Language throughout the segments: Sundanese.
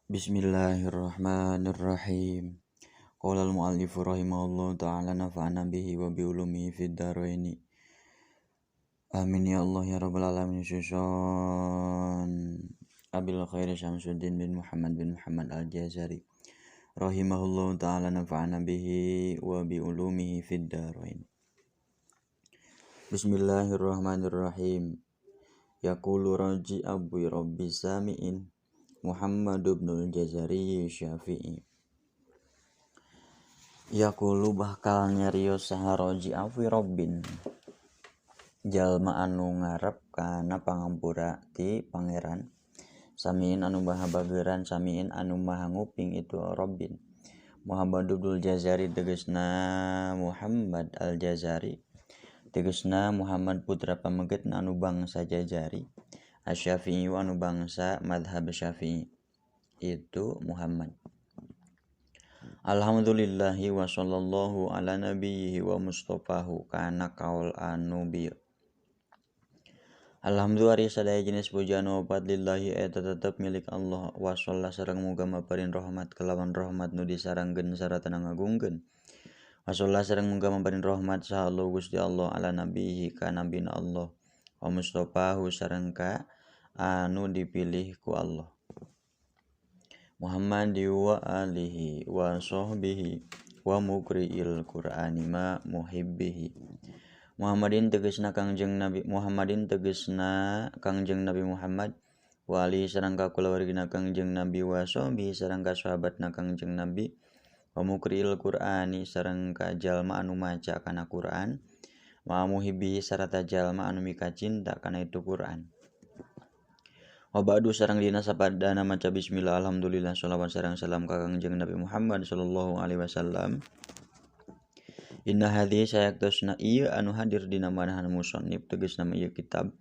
Bismillahirrahmanirrahim. Qala al-mu'allifu rahimahullahu ta'ala nafa'ana bihi wa bi ulumihi fid dharaini. Amin ya Allah ya rabbal alamin. Susun Abil Khair Syamsuddin bin Muhammad Al-Jazari rahimahullahu ta'ala nafa'ana bihi wa bi ulumihi fid dharain. Bismillahirrahmanirrahim. Yaqulu raji abu rabbi sami'in Muhammad ibnul Jazari Syafi'i. Yaqulu bakal nyarios saha raji abu rabbin, jalma anu ngarep kana pangampura ti pangeran, samiin anu maha bageran, samiin anu maha nguping itu rabbin. Muhammad ibnul Jazari tegesna Muhammad al-Jazari, tegesna Muhammad putra pamegetna anu bangsa Jazari, Asy-Syafi'i anu bangsa madhab Syafi'i itu Muhammad. Alhamdulillahi wa sallallahu ala nabiyhi wa mustafahu kana kaul anu bieu. Alhamdulillah ari sadaya jenis pujian opat lillahi eta tetep milik Allah wa shalla sareng muga maparin rahmat kelawan rahmat nu disarangkeun sarta ngagungkeun. Wa shalla sareng muga maparin rahmat saha Allah Gusti Allah ala nabihi ka nabina Allah wa mustafahu sareng ka anu dipilih ku Allah. Muhammad wa alihi wa sahbihi wa muqri'il Qur'ani ma muhibbihi. Muhammadin tegesna Kangjeng Nabi Muhammadin tegesna Kangjeng Nabi Muhammad wa alihi sareng ka kulawargina Kangjeng Nabi wa sahbihi sareng ka sahabatna Kangjeng Nabi wa muqri'il Qur'ani sareng ka jalma anu maca kana Qur'an wa muhibbihi sarta jalma anu mikacinta kana itu Qur'an. Wa ba'du sareng dina sapadana maca bismillah alhamdulillah sholawat sareng salam ka Kangjeng Nabi Muhammad sallallahu alaihi wasallam. Inna hadhihi sayaktosna ieu anu hadir dina manahan musannif tegasna ieu kitab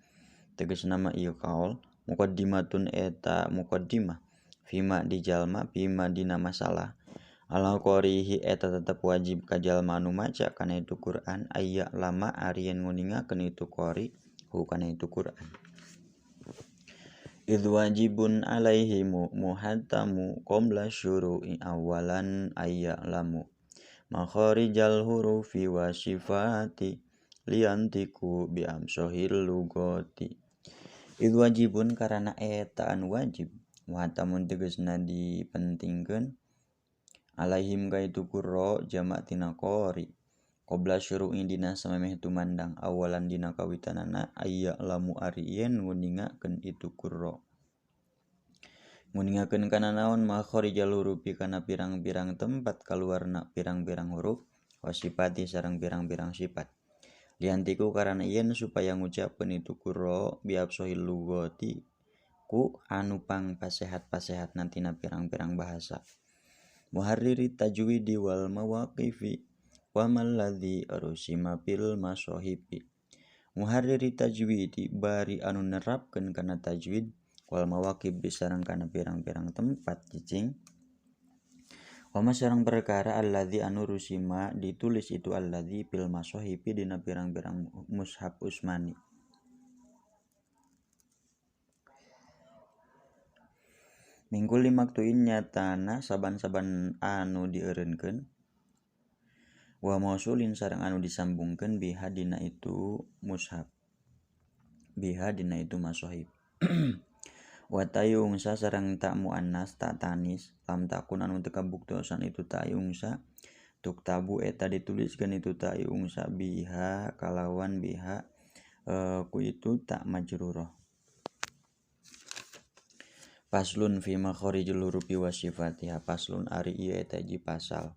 tegasna ieu kaul muqaddimatun eta muqaddimah fima di jalma fima dina masalah ala qarihi eta tetep wajib ka jalma anu maca kana itu Quran aya lama arieun nguningakeun itu qari hu kana itu Quran. Idh wajibun alaihi muhattamu qabla syuru'i awalan ayya lamu makharijal hurufi wa sifati liantiku bi amsohil lugoti. Idh wajibun karana eta anu wajib muhattamun tegasna dipentingkeun alaihim ka itu qurra jamak tina qari qabla syuru'i dina samemeh tumandang awalan dina kawitanana aya lamu ari yen nguningakeun itu qurra nguningakeun kana naon makharijal hurufi kana pirang-pirang tempat kaluarna pirang-pirang huruf wa sifati sareng pirang-pirang sifat liantiku karana yen supaya ngucapkeun itu qurra bi absohil lugati ku anu pang pasehat-pasehat nantina pirang-pirang bahasa. Muharriri tajwidi wal mawaqifi wa malladzi rusima fil masohibi. Muharriri tajwidi bari anu nerapkeun kana tajwid wal mawaqib sareng kana pirang-pirang tempat cicing wa sareng perkara alladzi anu rusima ditulis itu alladzi fil masohibi dina pirang-pirang mushaf Utsmani. Mingkul limaktuin nyatana saban-saban anu dieureunkeun wa mausulin sareng anu disambungkeun biha dina itu mushaf biha dina itu masohib. Wa tayungsa sareng tak muannas tak tanis lam takun anu teu kabuktosan itu tayungsa tuktabu eta dituliskeun itu tayungsa biha kalawan biha ku itu tak majrurah. Paslun fi makharijul hurufi wa sifatiha. Paslun ari ieu eta hiji pasal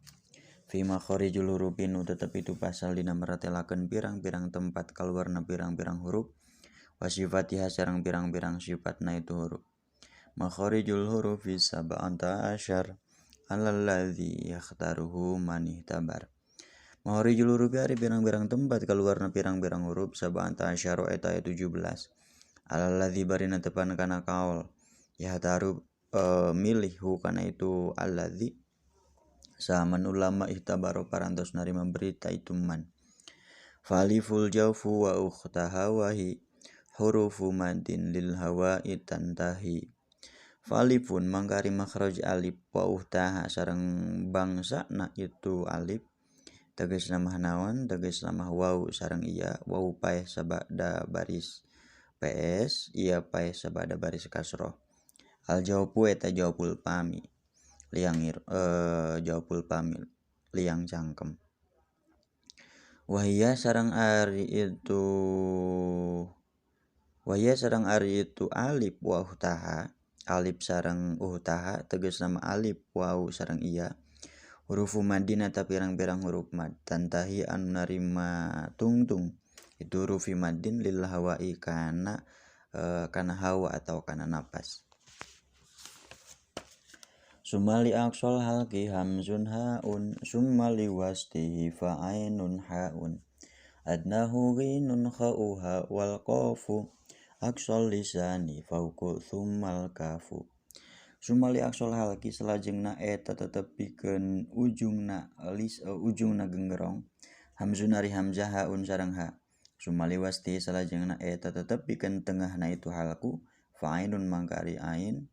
fi makharijul hurufi nu tetep itu pasal dina meratelakeun pirang-pirang tempat kaluarna pirang-pirang huruf wa sifatiha sareng pirang-pirang sifatna itu huruf. Makharijul hurufi sab'ata asyar alalladzi yakhtaruhu man ihtabar. Makharijul hurufi ari pirang-pirang tempat kaluarna pirang-pirang huruf sab'ata asyar eta 17 alalladzi barina tepan kana kaul yahtaru milih hu kana itu alladzi saman ulama ihtabaro parantos narima berita itu man. Faliful jawfu wa ukhtaha wahi hurufu madin lil hawa'i tantahi. Falifun mangka ari makhraj alif wa uhtaha sareng bangsa na itu alif tegasna mah naon tegasna mah waw sareng iya waw paeh sabada baris PS iya paeh sabada baris kasroh. Al jawpu eta jawpul pami liang jawpul pami liang cangkem. Wahia sareng ari itu wahia sareng ari itu alif wa uhtaha alif sareng uhtaha tegasna mah alif waw sareng iya hurufu madin eta pirang-pirang huruf mad tantahi anu narima tungtung itu hurufi madin lil hawai kana kana hawa atau kana napas. Summa li aqsal halqi hamzun haun summa li wastihi fa ainun haun adnahu ghinun khauha wal qafu aqsal lisani fauqu thummal kafu. Summa li aqsal halqi salajengna eta tetepikeun ujungna lis ujungna genggerong hamzun ari hamzah haun sareng ha. Summa li wasti salajengna eta tetepikeun tengahna itu halqu fa ainun mangka ari ain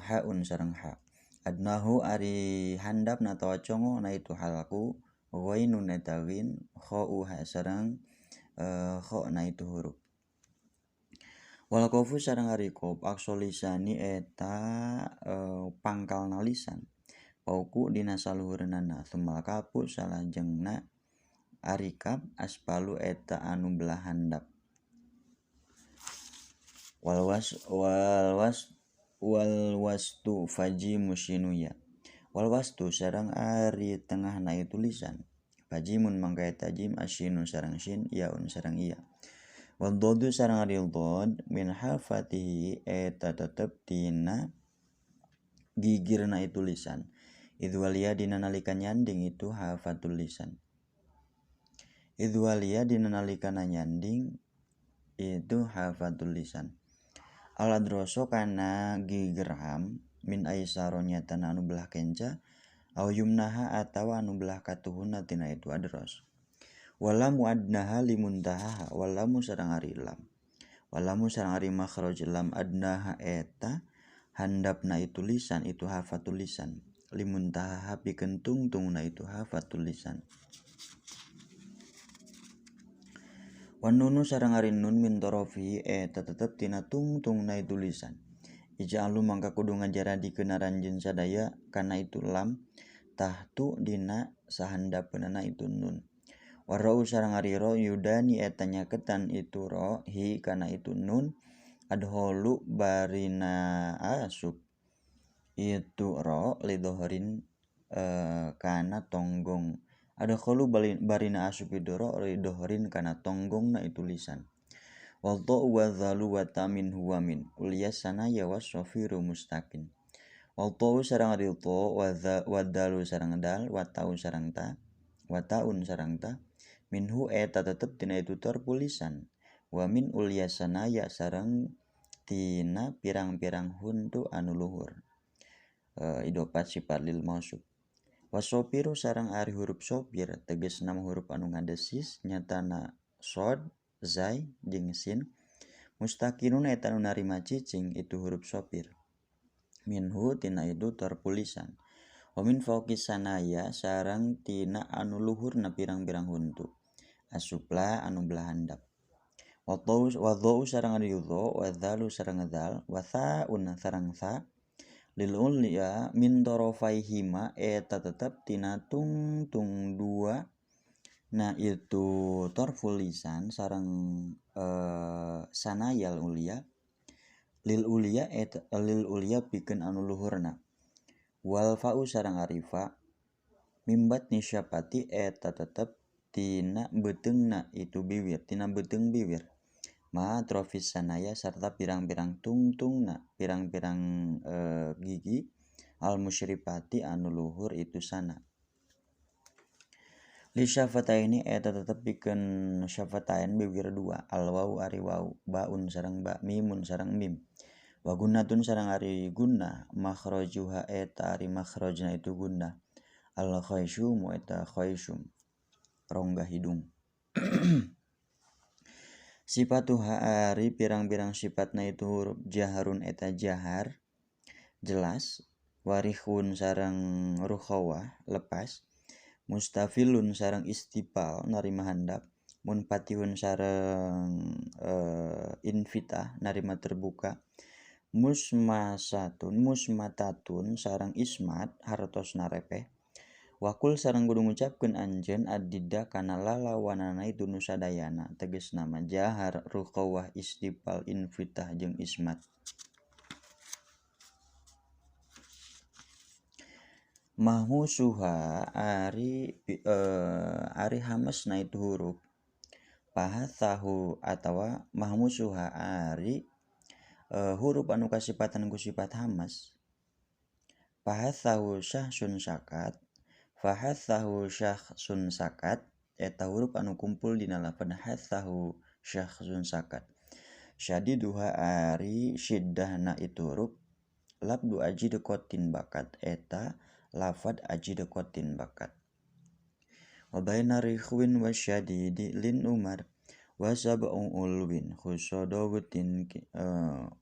haun sareng ha. Adnahu ari handapna atawa congo na itu halqu ghainun eta ghin khau ha sareng kha na itu huruf. Wal qafu sareng ari qaf aqsal lisani eta pangkalna lisan pauku dina saluhureunana sumal kapu salajengna ari kaf aspalu eta anu belah handap. Wal was wal was wal wastu faji musinuya wal wastu sareng ari tengahna itu lisan fajimun mangka eta jim asyinun sareng shin yaun sareng iya. Wal dhadu sareng ari dhad min hafatihi eta tetep tina gigirna itu lisan idwalia dina nalika nyanding itu hafatul lisan idwalia dina nalika nyanding itu hafatul lisan. Al adroso kana gigerham min aisaro nyatana anu belah kenca au yumnaha atawa anu belah katuhuna tina itu adros. Walamu adnaha limuntahaha walamu sareng ari lam walamu sareng ari makhraj lam adnaha eta handapna itu lisan itu hafatul lisan limuntahaha pikeun tungtungna itu hafatul lisan. Wan nunu sareng ari nun min torofi eta tetep tina tungtungna itu lisan ij'alu mangka kudu ngajaradikeun aranjeun sadaya kana itu lam tahtu dina sahandapeunana itu nun. Warau sareng ari ro yudani eta nyaketan itu ro hi kana itu nun adholu barina asup itu ro lidohorin kana tonggong adholu barina asup itu ro lidohorin kana tonggong na itu lisan. Wal ta'u wa zalu wa tamin huwa min uliyas sanaya wasofiru mustaqin. Wal ta'u sareng ari ta wa dalu sareng dal wa ta'u sareng ta wa ta'un sareng ta minhu eta tetep tina itu terpulisan wa min ulyasanaya sareng tina pirang-pirang huntu anu luhur idopat sifat lil mausuf. Wasopiru sareng ari huruf sopir tegasna huruf anu ngadesis nyatana sod zai jeung sin mustakinun eta anu narima cicing itu huruf sopir minhu tina itu terpulisan. Wa min fauqis sanaya sareng tina anu luhurna pirang-pirang huntu asupla anu belah handap. Wa dhau sareng ari dha wa dzalu sareng dzal wa thaun sareng tha lil ulya min torofaihima eta tetep tina tungtung dua na itu torful lisan sareng sanayal ulya lil ulya eta lil ulya pikeun anu luhurna. Wal fa'u sareng ari fa mimbat nisyapati eta tetep tina beuteungna itu bibir tina beuteung bibir ma trofis sanaya sarta pirang-pirang tungtungna pirang-pirang gigi al musyrifati anu luhur itu sana. Li syafataini eta tetep pikeun syafatain bibir dua al wawu ari waw baun sareng ba mimun sareng mim wa gunnatun sareng ari gunnah makhrajuha eta ari makhrajna itu gunnah al khayshum eta khayshum rongga hidung. Sifatuha ari pirang-pirang sifatna itu huruf jaharun eta jahar jelas, warihun sareng rukhawah lepas, mustafilun sareng istipal narima handap, munfatihun sareng infitah narima terbuka, musmasatun musmatatun sareng ismat hartosna repeh. Wakul sareng kudu ngucapkeun anjeun adidda kana lalawanana itu nu sadayana tegasna mah jahar rukhawah istipal infitah jeung ismat. Mahmusuha ari ari hamesna itu huruf pahathahu atawa mahmusuha ari huruf anu kasipatan ku sifat hamas. Pahathahu syahsun sakat, fahathahu syakhsun sakat eta huruf anu kumpul dina lafad hathahu syakhsun sakat. Syadiduha ari syiddahna itu huruf labdu aji dekotin bakat eta lafad aji dekotin bakat. Wa baina rikhwin wa syadidi lin umar wa sab'u ulwin khusadawtin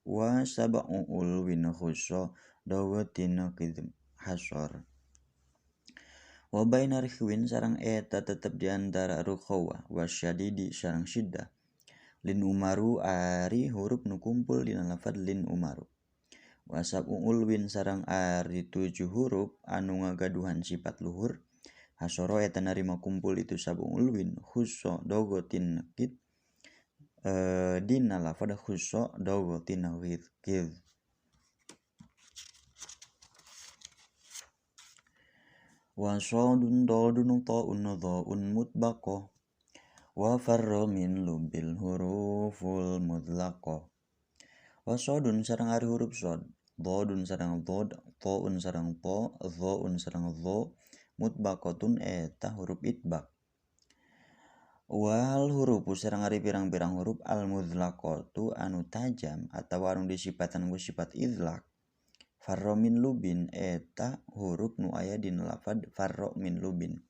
wa sab'u ulwin khusadawtin qidm hasor. Wa baina rikhwin sarang eta tetep di antara rukhawa wa syadidi sarang syiddah lin umaru ari huruf nu kumpul dina lafad lin umaru. Wa sab'u ulwin sarang ari 7 huruf anu ngagaduhan sifat luhur hasoro eta narima kumpul itu sab'u ulwin khusso dogotin kid dina lafad khusso dogotin kid. Wa sadun dadun ta'un dha'un mutbaqah wa farra min lubil huruful mutlaqah. Wa sadun sareng ari huruf sad, dadun sareng dhad, ta'un sareng ta, dha'un sareng dha, mutbaqatun eta huruf itbaq. Wal hurufu sareng ari pirang-pirang huruf al mutlaqatu anu tajam atawa anu disipatan ku sifat idlaq. Farra min lubin eta huruf nu aya dina lafad farra min lubin.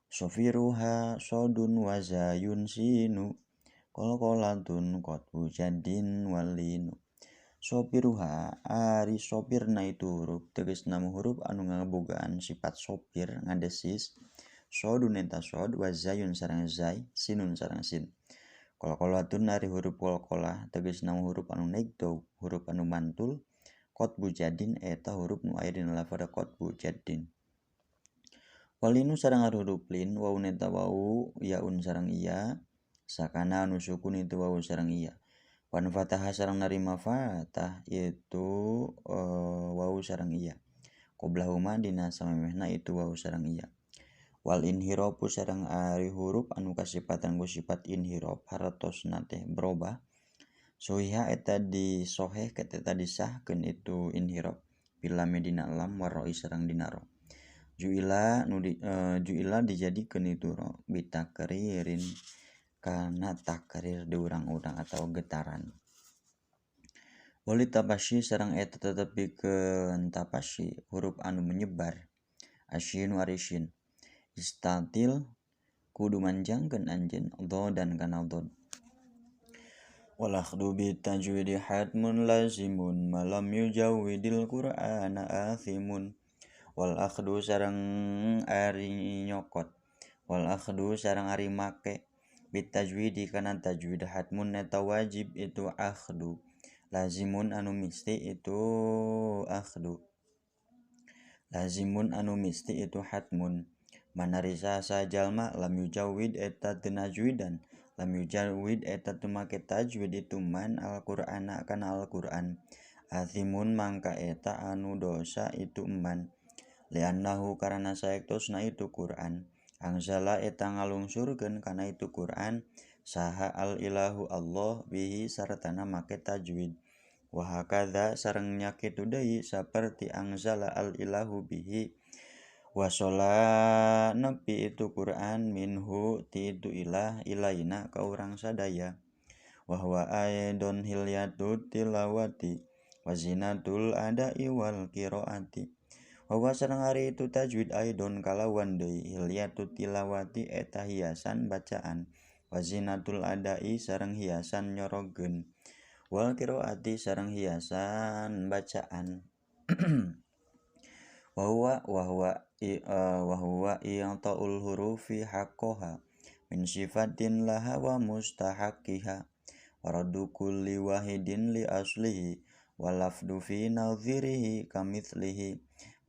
Sofiruha sodun wa zayun sinu qalqalatun qatbu jadin walinu. Sofiruha ari sopirna itu huruf tegasna huruf anu ngabogaan sifat sopir ngadesis. Sodun eta sod wa zayun sareng zay sinun sareng sin. Qalqalatun ari huruf qalqalah tegasna huruf anu negdo huruf anu mantul. Qotbu jadin eta huruf nu aya dina lafad qotbu jadin. Walinu sareng huruf lin wau neta wau yaun sareng iya sakana anu sukun itu wau sareng iya. Wan fatah sareng narima fatah itu wau sareng iya. Qoblahuma dina samemehna itu wau sareng iya. Wal inhirafu sareng ari huruf anu kasipatan ku sifat inhiraf hartosna teh berubah. Sohiha eta disoheh eta disahkeun itu inhiraf bila dina lam waroi sareng dina ro. Juila nu di, juila dijadikeun itu ro bitakririn kana takrir diurang-urang atau getaran. Wali tapashi sareng eta tetep pikeun tapashi huruf anu menyebar asyinu arisin istatil kudu manjangkeun anjeun dha dan kana dha. Wal akhdu bitajwidi hatmun lazimun malam yujawwidil qur'ana athimun. Wal akhdu sareng ari nyokot wal akhdu sareng ari make bitajwidi kana tajwid hatmun eta wajib itu akhdu lazimun anu misti itu akhdu lazimun anu misti itu hatmun. Manarisa sajalma lam yujawwid eta teu najwidan lam yujawwid eta teu make tajwid itu man al-Qur'ana kana Al-Qur'an azimun mangka eta anu dosa itu man li'annahu karana saektosna itu Qur'an angzala eta ngalungsurkeun kana itu Qur'an saha al-ilahu Allah bihi sartana make tajwid. Wa hakadza sareng nya kitu deui saperti angzala al-ilahu bihi wasola nepi itu Quran minhu ti itu ilah ilaina ka urang sadaya. Wa huwa aidon hilyatu tilawati wa zinatul adai wal qiraati. Wa huwa sareng ari itu tajwid aidon kalawan deui hilyatu tilawati eta hiasan bacaan Wazinatul adai sareng hiasan nyorogeun wal qiraati sareng hiasan bacaan. Wa huwa wa huwa i'ta'ul hurufi haqqaha min sifatin laha wa mustahaqqiha wa raddu kulli wahidin li aslihi wa lafdu fi nadhirihi kamithlihi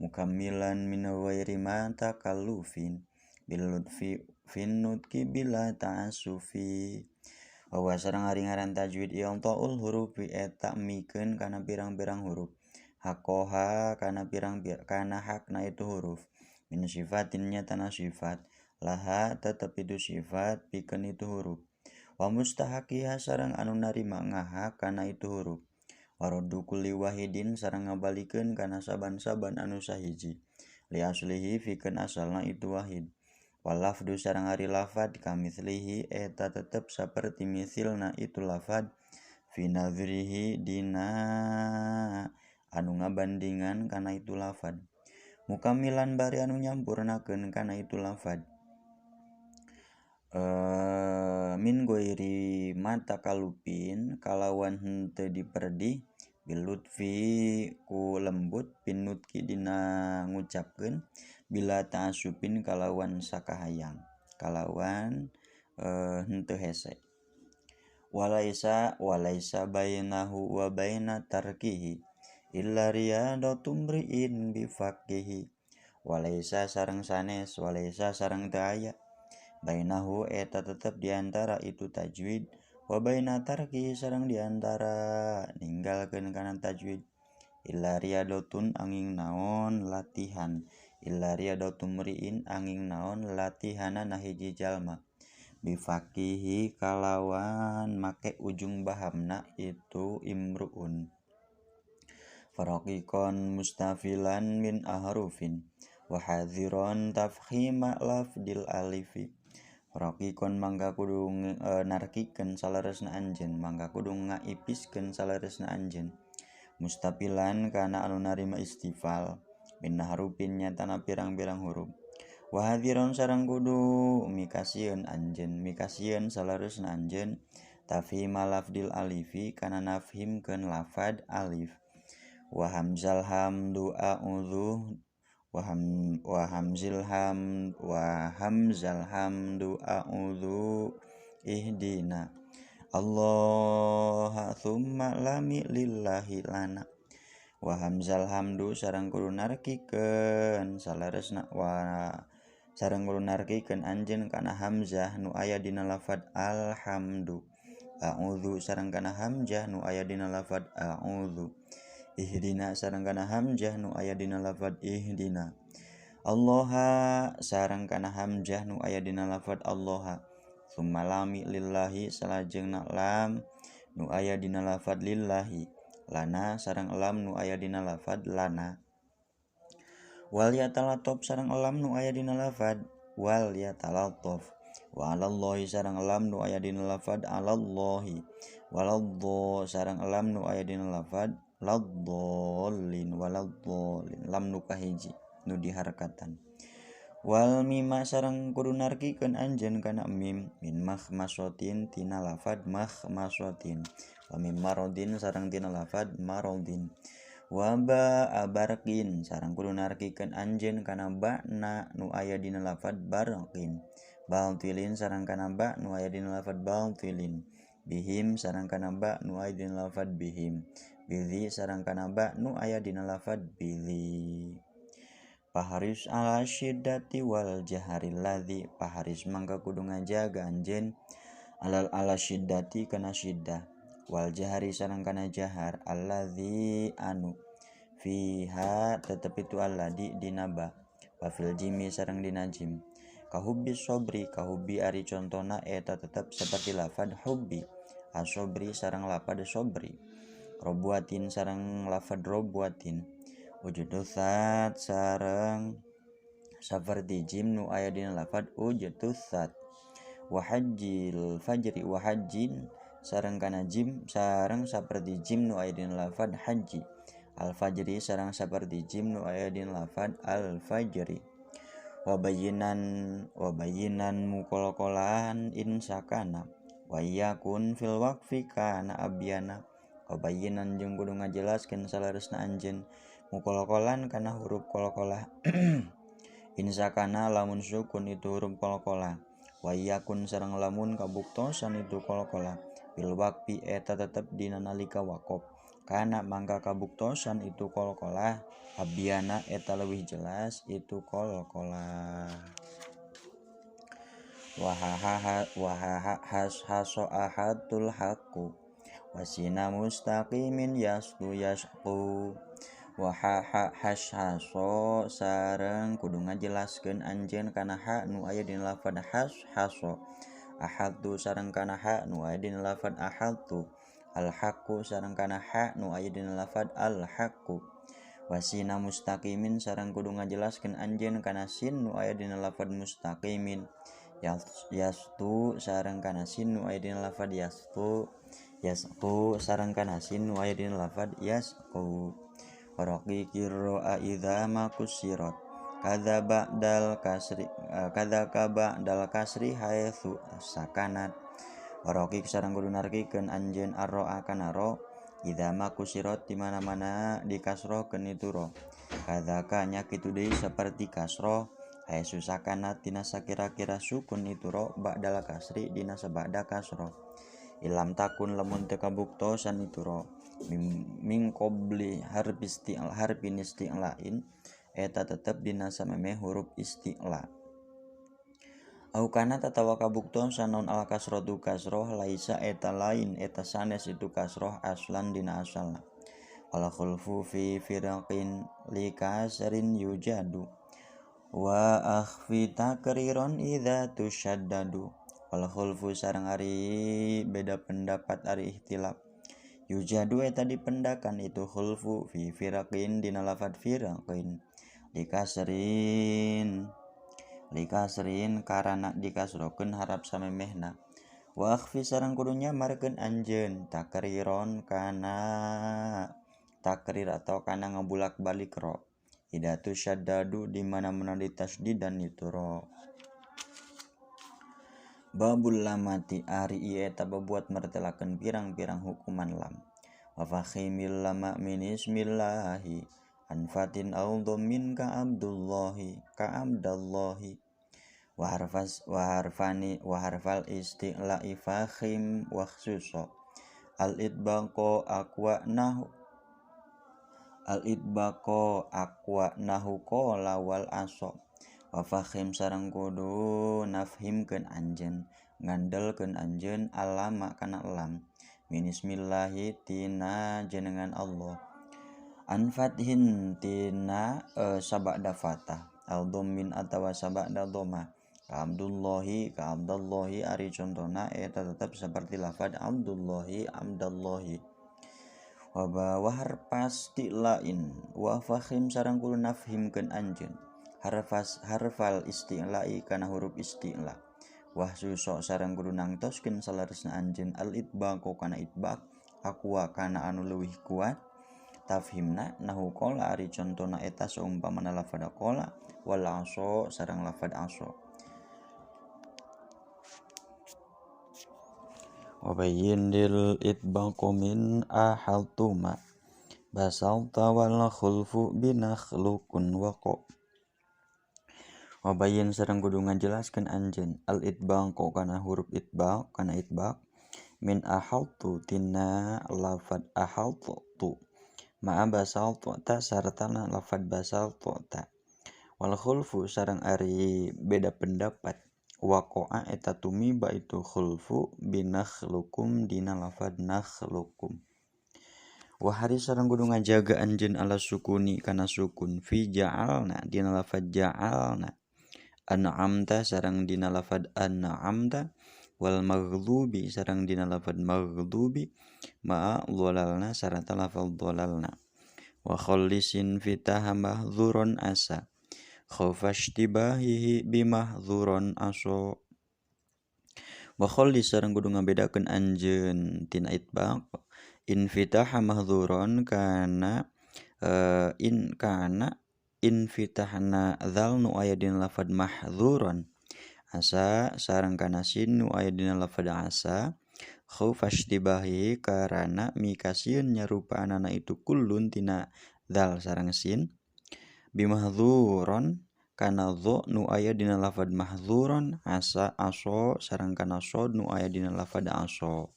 mukammilan min ghairi ma takallufin bil lutfi fin nutqi bila ta'assufi. Wa sareng ari ngaran tajwid i'ta'ul hurufi eta mikeun kana pirang-pirang huruf haqqaha kana pirang kana hakna itu huruf min sifatin nyatana sifat laha tetep itu sifat pikeun itu huruf wa mustahaqiha sareng anu narima ngahak kana itu huruf wa raddu kulli wahidin sareng ngabalikeun kana saban-saban anu sahiji li aslihi pikeun asalna itu wahid wal lafdu sareng ari lafad kamitslihi eta tetep saperti misilna itu lafad fi nadhrihi dina anu ngabandingan kana itu lafad mukamilan bari anu nyampurnakeun kana itu lafad min goiri mata kalupin kalawan henteu diperdih bil lutfi ku lembut pinutki dina ngucapkeun bila ta'asupin kalawan sakahayang kalawan henteu hese walaisa walaisa bainahu wa baina tarkihi illa riyadatu mri'in bifaqihi walaisa sareng sanes walaisa sareng teu aya bainahu eta tetep diantara itu tajwid wa baina tarkihi sareng diantara ninggalkeun kana tajwid illa riyadatun angin naon latihan illa riyadatu mri'in angin naon latihanana hiji jalma bifaqihi kalawan make ujung bahamna itu imruun faraqiqan mustafilan min ahrufin wa hadhiran tafkhima lafdil alifi raqiqon mangga kudu narkikeun saleresna anjeun mangga kudu ngaipiskeun saleresna anjeun mustafilan kana anu narima istifal min harufin nyatana pirang-pirang huruf wa hadhiran sareng kudu mikasieun anjeun mikasieun saleresna anjeun tafhima lafdil alifi kana nafhimkeun lafad alif wa hamzal hamdu a'udzu wa hamzil ham wa hamzal hamdu a'udzu ihdina Allah thumma lami lillahi lana wa hamzal hamdu sareng kudu narkikeun saleresna wa sareng kudu narkikeun anjeun kana hamzah nu aya dina lafad alhamdu a'udzu sareng kana hamzah nu aya dina lafad a'udzu ihdina sareng kana hamzah nu aya dina lafad ihdina Allaha sareng kana hamzah nu aya dina lafad Allaha summa lami lillahi salajengna lam nu aya dina lafad lillahi lana sareng lam nu aya dina lafad lana wal yatalataf sareng lam nu aya dina lafad wal yatalataf wa alallahi sareng lam nu aya dina lafad alallahi waladdo sareng lam nu aya dina lafad laddallin waladdallin lam nu kahiji nu diharkatan wal mima sareng kudu narkikeun anjeun kana mim min makhmasatin tina lafad makhmasatin wa mim marodin sareng tina lafad marodin wa ba abarqin sareng kudu narkikeun anjeun kana ba'na nu aya dina lafad barqin baltilin sareng kana ba nu aya dina lafad baltilin bihim sareng kana ba nu aya dina lafad bihim bidhi sareng kana ba nu aya dina lafad bidhi. Paharis ala syiddati wal jaharil ladzi paharis mangka kudu ngajaga anjeun alal ala syiddati kana syiddah wal jahari sareng kana jahar alladzi anu fiha tetep itu alladzi dina ba wa fil jimi sareng dina jim kahubbi sobri kahubbi ari contona eta tetep seperti lafad hubbi asobri sareng lafad sobri robuatin sareng lafad robuatin ujudusat sareng saperti jim nu aya dina lafad ujudusat wa hajjil fajri wa hajjin sareng kana jim sareng saperti jim nu aya dina lafad haji al fajri sareng saperti jim nu aya dina lafad al fajri Wabayinan wabayinan muqalqalahan in sakana wa yakun fil waqfi kana abyana. Wabayinan jeung kudu ngajelaskeun saleresna anjeun muqalqalan kana huruf qalqalah in sakana lamun sukun itu huruf qalqalah wa yakun sareng lamun kabuktosan itu qalqalah fil waqfi eta tetep dina nalika waqaf kana mangka kabuktosan itu qalqalah abyana eta leuwih jelas itu qalqalah. Wahaha wahaha has haso ahadul haqqu wasina mustaqimin yasdu yasqu. Wahaha has haso sareng kudu ngajelaskeun anjeun kana ha nu aya dina lafad has haso ahadu sareng kana ha nu aya dina lafad ahadu al haqqu sareng kana ha nu aya dina lafad al haqqu wasina mustaqimin sareng kudu ngajelaskeun anjeun kana sin nu aya dina lafad mustaqimin yastu sareng kana sin nu aya dina lafad yastu yasqu sareng kana sin nu aya dina lafad yasqu. Raqiqir ra'a idza ma kusirat kadza ba'dal kasri kadza ka ba'dal kasri haitsu sakanat. Raqiq sareng kudu narkikeun anjeun arra'a kana ra idza ma kusirat di mana-mana dikasrohkeun itu ra kadzaka nya kitu deui saperti kasroh haitsu sakanat dina sakira-kira sukun itu ra ba'dal kasri dina sabada kasroh ilam takun lamun teu kabuktosan itu ra min qabli harfi isti'la harfin isti'lain eta tetep dina samemeh huruf isti'la. Au kana tatawa kabuktosan naon al kasratu kasroh laisa eta lain eta sanes itu kasroh aslan dina asalna. Wal khulfu fi firaqin li kasrin yujadu wa akhfi takriron idza tushaddadu. Wal khulfu sareng ari beda pendapat ari ikhtilaf yujadu eta dipendakan itu khulfu fi firaqin dina lafad firaqin likasrin likasrin karana dikasrokeun harap samemehna. Wa akhfi sareng kudu nyamarkeun anjeun takriron kana takrir atau kana ngabulak-balik ro idza tusyaddadu di mana-mana ditasdidan itu ro. Babul lamati ari ieu eta babuat mertelakeun pirang-pirang hukuman lam. Wa fakhimil lama min ismillahi anfatin au dhammin ka abdullahi ka abdallahi wa harfas wa harfani wa harfal isti'la'i fakhim wa khususa al itbaqo aqwa nahu al itbaqo aqwa nahu qala wal aso. Wa fakhim sareng kudu nafhimkeun anjeun ngandelkeun anjeun alama kana lam min ismillahi tina jenengan Allah an fathin tina sabada fatah al dhammin atawa sabada dhamma ka abdullahi ka abdallahi ari contona eta tetep seperti lafad abdullahi abdallahi. Wa bawahar pasti lain wa fakhim sareng kudu nafhimkeun anjeun harfas harfal isti'la'i kana huruf isti'la wah susok sareng kudu nangtoskeun saleresna anjeun al itbaqo kana itbaq aqwa kana anu leuwih kuat tafhimna nahu qala ari contona eta saumpamana lafad qala wal aso sareng lafad aso. Wa bayyin lil itbaqo min ahaltuma basalta wal khulfu binakhluqun waqa. Wabayin sareng kudu ngajelaskeun anjeun al itbaq kana huruf itbaq kana itbaq min ahaltu tina lafad ahaltu ma'a basaltu ta sartana lafad basaltu ta. Wal khulfu sareng ari beda pendapat waqa'a eta tumiba itu khulfu binakhlukum dina lafad nakhlukum. Wa hari sareng kudu ngajaga anjeun ala sukuni kana sukun fi ja'alna dina lafad ja'alna an'amta sareng dina lafad an'amta wal maghdubi sareng dina lafad maghdubi ma dhalalna sarta lafal dhalalna. Wa khallisin fitaha mahdhuron asa khaufa ishtibahihi bimahdhuron aso. Wa khallis sareng kudu ngabedakeun anjeun tina itbaq in fitaha mahdhuron kana in kana infitahna dzal nu aya dina lafad mahdzuron asa sareng kana sin nu aya dina lafad asa khaufa ishtibahi karana mikasieun nyarupaanana itu kullun tina dzal sareng sin bimahdzuron kana dho nu aya dina lafad mahdzuron asa aso sareng kana sod nu aya dina lafad aso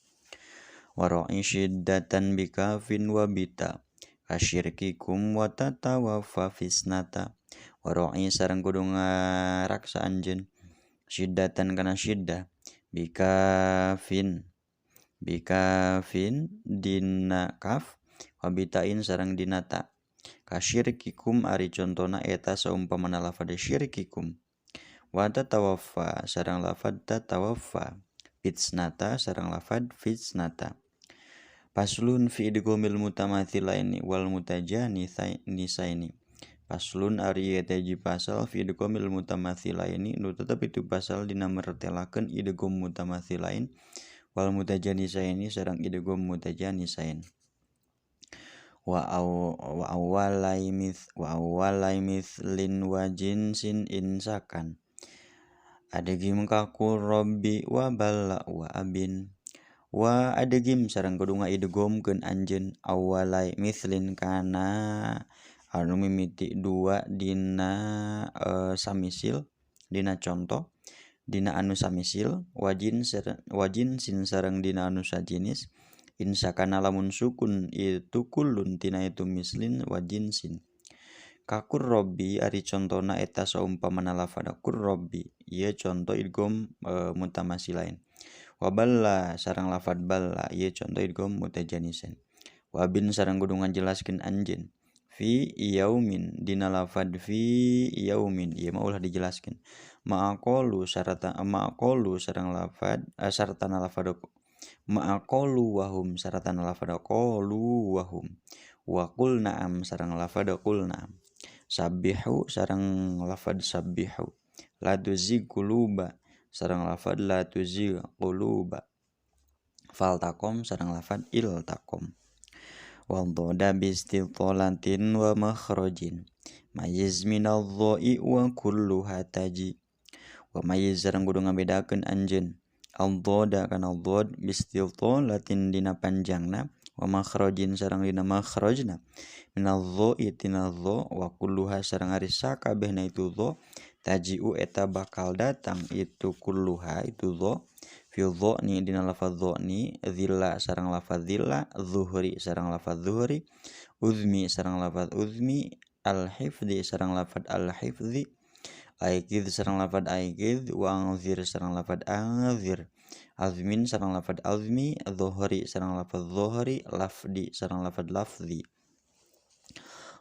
wara'i syiddatan bikafin wa bita kasyirkikum wa tatawaffa fisnata wara'i sareng kudu ngaraksa anjeun syiddatan kana syiddah bikafin bikafin dina kaf wa bitain sareng dina ta kasyirkikum ari contona eta saumpamana lafad syirkikum wa tatawaffa sareng lafad tatawaffa fitsnata sareng lafad fitsnata. Paslun fi idghamil mutamathilaini wal mutajanisaini. Paslun ari eta hiji pasal fi idghamil mutamathilaini nu tetep itu pasal dina mertelakeun idgham mutamathilain wal mutajanisaini sareng idgham mutajanisain. Wa awwalai mithlin wa jinsin insakan adegim kaku rabbi wa balla wa abin wa adegim sareng kudu ngaidghamkeun anjeun awalai mithlin kana anu mimiti dua dina samisil dina contoh dina anu samisil wajin sin sareng dina anu sajinis insakana lamun sukun itu kullun tina itu mislin wajin sin kakur robbi ari contona eta saumpamana lafada kur robbi ieu contoh idgham mutamasilain wa balla sareng lafad balla ieu contoh idgham mutajanisen wa bin sareng kudu ngajelaskeun anjeun fi yaumin dina lafad fi yaumin ieu mah ulah dijelaskeun ma'aqalu sarta ma'aqalu sareng lafad sartana lafad ma'aqalu wahum sartana lafad qalu wahum wa qul na'am sareng lafad qul na'am sabbihu sareng lafad sabbihu la tuzigh quluba sareng lafad la tuzigh quluba faltaqom sareng lafad iltaqom wa dhoda bistitolatin wa makhrajin mayiz minadh-dha'i wa kulluha taji wa mayiz sareng kudu ngabedakeun anjeun al-dhoda kana dhod bistitolatin dina panjangna wa makhrajin sareng dina makhrajna minadh-dha'i tina dha wa kulluha sareng ari sakabehna itu dha taji'u eta bakal datang itu kulluha itu dha fi dhani dina lafaz dhani dhilla sareng lafaz dhilla zuhri sareng lafaz zuhri uzmi sareng lafaz uzmi al-hifdzi sareng lafaz al-hifdzi aikidz sareng lafaz aikidz wa anzir sareng lafaz anzir azmin sareng lafaz azmi zuhri sareng lafaz zuhri lafdi sareng lafaz lafzi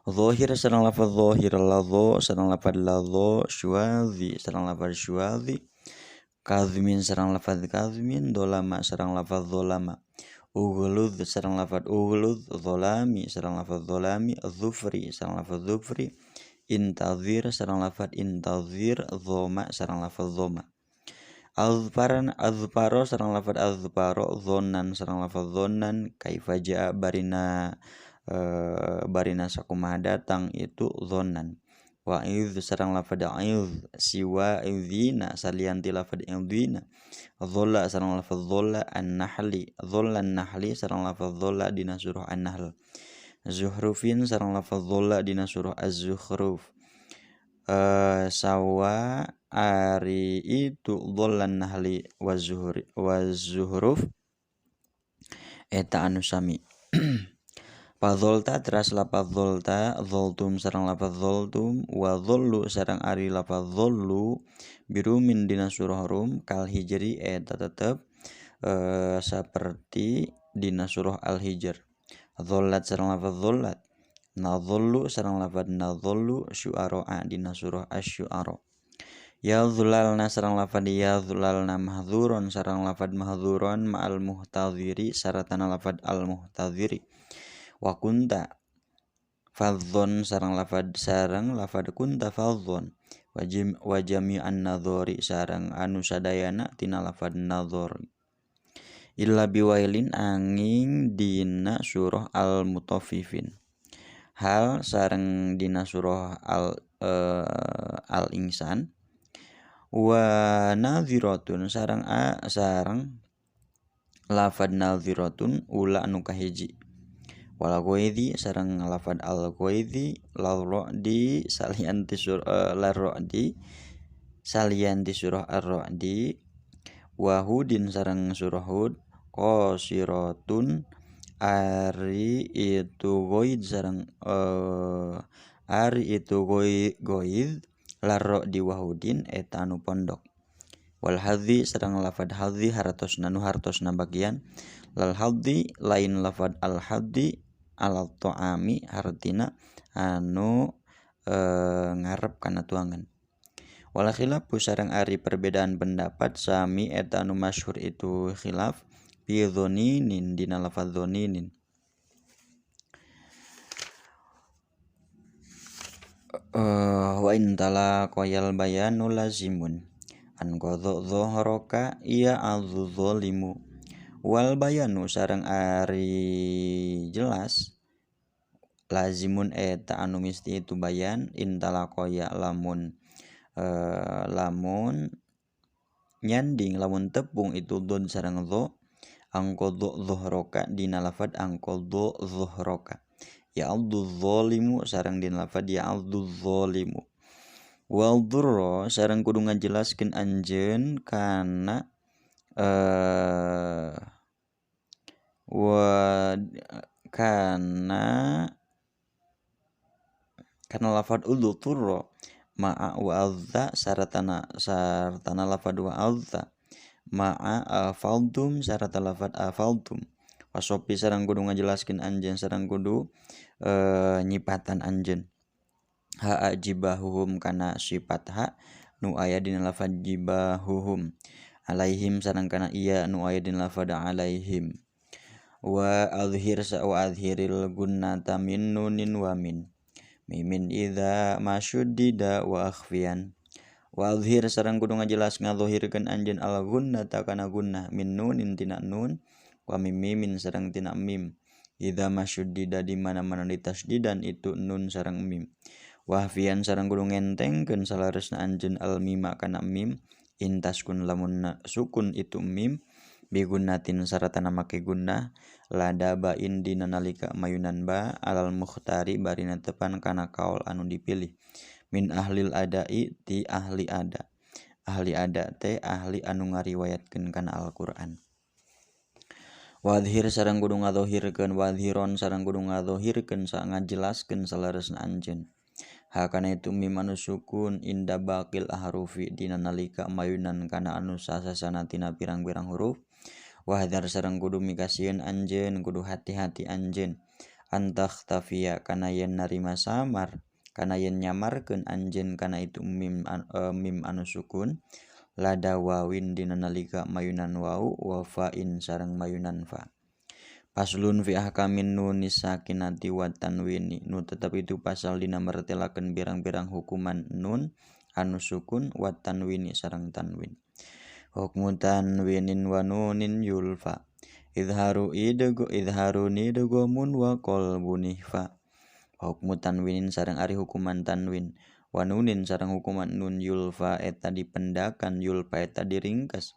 zahir sareng lafaz zahir ladho sareng lafaz ladho syuadzi sareng lafaz syuadzi kazmin sareng lafaz kazmin dolama sareng lafaz dolama ughlud sareng lafaz ughlud zolami sareng lafaz zolami zufri sareng lafaz zufri intazir sareng lafaz intazir dhoma sareng lafaz dhoma azfaran azfaro sareng lafaz azfaro dhonan sareng lafaz dhonan kaifa jaa barina barina sakumaha datang itu dhonan wa idz sareng lafad idz siwa idzina salian ti lafad idzina dhalla sareng lafad dhalla an-nahli dhalla an-nahli sareng lafad dhalla dina surah an-nahl zuhrufin sareng lafad dhalla dina surah az-zukhruf sawa ari itu dhalla an-nahli wa zuhri wa zuhruf eta anu sami. Fadzolta teras lapaz zolta zoltum sareng lapaz zoltum wa zollu sareng ari lapaz zollu birumin dina surah rum kal hijri eta tetep seperti dina surah al hijr zollat sareng lapaz zollat nadhollu sareng lapaz nadhollu syu'ara dina surah asy-syu'ara ya zulalna sareng lafad ya zulalna mahdzuron sareng lafad mahdzuron ma'al muhtadhiri saratana lafad al muhtadhiri wa kunta fadzon sareng lafad kunta fadzon wa jami'an nadhori sareng anu sadayana tina lafad nadhori illa biwailin angin dina surah al mutaffifin. Hal sareng dina surah al insan wa nadhiratun sareng sareng lafad nadhiratun ula anu kahiji wal ghaidhi sareng lafad al ghaidhi lar-ra'di salian ti surah lar-ra'di salian ti surah ar-ra'di wa hudin sareng surah Hud qasiratun ari itu ghaid sareng ari itu ghaid lar-ra'di wa hudin eta anu pondok wal hadzi sareng lafad hadzi hartosna nu hartosna bagian lal hadzi lain lafad al hadzi ala ta'ami hartina anu ngarep kana tuangan wal khilafu sareng ari perbedaan pendapat sami eta anu masyhur itu khilaf bi dhoninin dina lafad dhoninin wa in tala qayal bayanu lazimun an qadha dhahraka ya adz-dzalimu wal bayanu sareng ari jelas lazimun eta anu misti itu bayan intalaqaya lamun lamun nyanding lamun tepung itu dod sareng dho angqadha dhahraka dina lafad angqadha dhahraka ya adz-dzalimu sareng dina lafad ya adz-dzalimu wal dzurra sareng kudu ngajelaskeun anjeun kana wa kana kana lafad udzuturra ma'a wa azza saratana sartana lafad wa azza ma'a afaldum sarata lafad afaldum wasopi sareng kudu ngajelaskeun anjeun sareng kudu nyipatan anjeun ha jibahuhum kana sifat ha nu aya dina lafad jibahuhum alaihim sareng kana iya nu aya dina lafad alaihim wa azhir sa wa azhiril gunnata min nunin wa min mimin idza masyuddida wa akhfiyan wa azhir sareng kudu ngajelas ngadzahirkeun anjeun al gunnata kana gunnah min nunin tina nun wa mim mimin sareng tina mim idza masyuddida di mana-mana ditasdidan itu nun sareng mim wahfian sareng kudu ngentengkeun salaresna anjeun al mima kana mim intaskun lamun sukun itu mim bigunnatin saratana make gunnah lada bain dina nalika mayunan ba alal mukhtari barina tepan kana kaul anu dipilih min ahlil adai ti ahli ada ahli ada teh ahli anu ngariwayatkeun kana Al-Qur'an wadhir sareng kudu ngadzohirkeun wadhiron sareng kudu ngadzohirkeun sa ngajelaskeun salaresna anjeun ha kana itu mim anu sukun inda baqil ahrufi dina nalika mayunan kana anu sasasana tina pirang-pirang huruf wahdar sareng kudu mikasieun anjeun kudu hati-hati anjeun antakhtafiya kana yen narima samar kana yen nyamarkeun anjeun kana itu mim mim anu sukun lada wawin dina nalika mayunan wau wa fa'in sareng mayunan fa paslun fi ahkamin nunis sakinati wa tanwini nu tetep itu pasal dina mertelakeun pirang-pirang hukuman nun anu sukun wa tanwini sareng tanwin hukmu tanwinin wa nunin yulfa idharu idgo idharuni idgomun wa qalbun ihfa hukmu tanwinin sareng ari hukuman tanwin wa nunin sareng hukuman nun yulfa eta dipendakan yulfa eta diringkas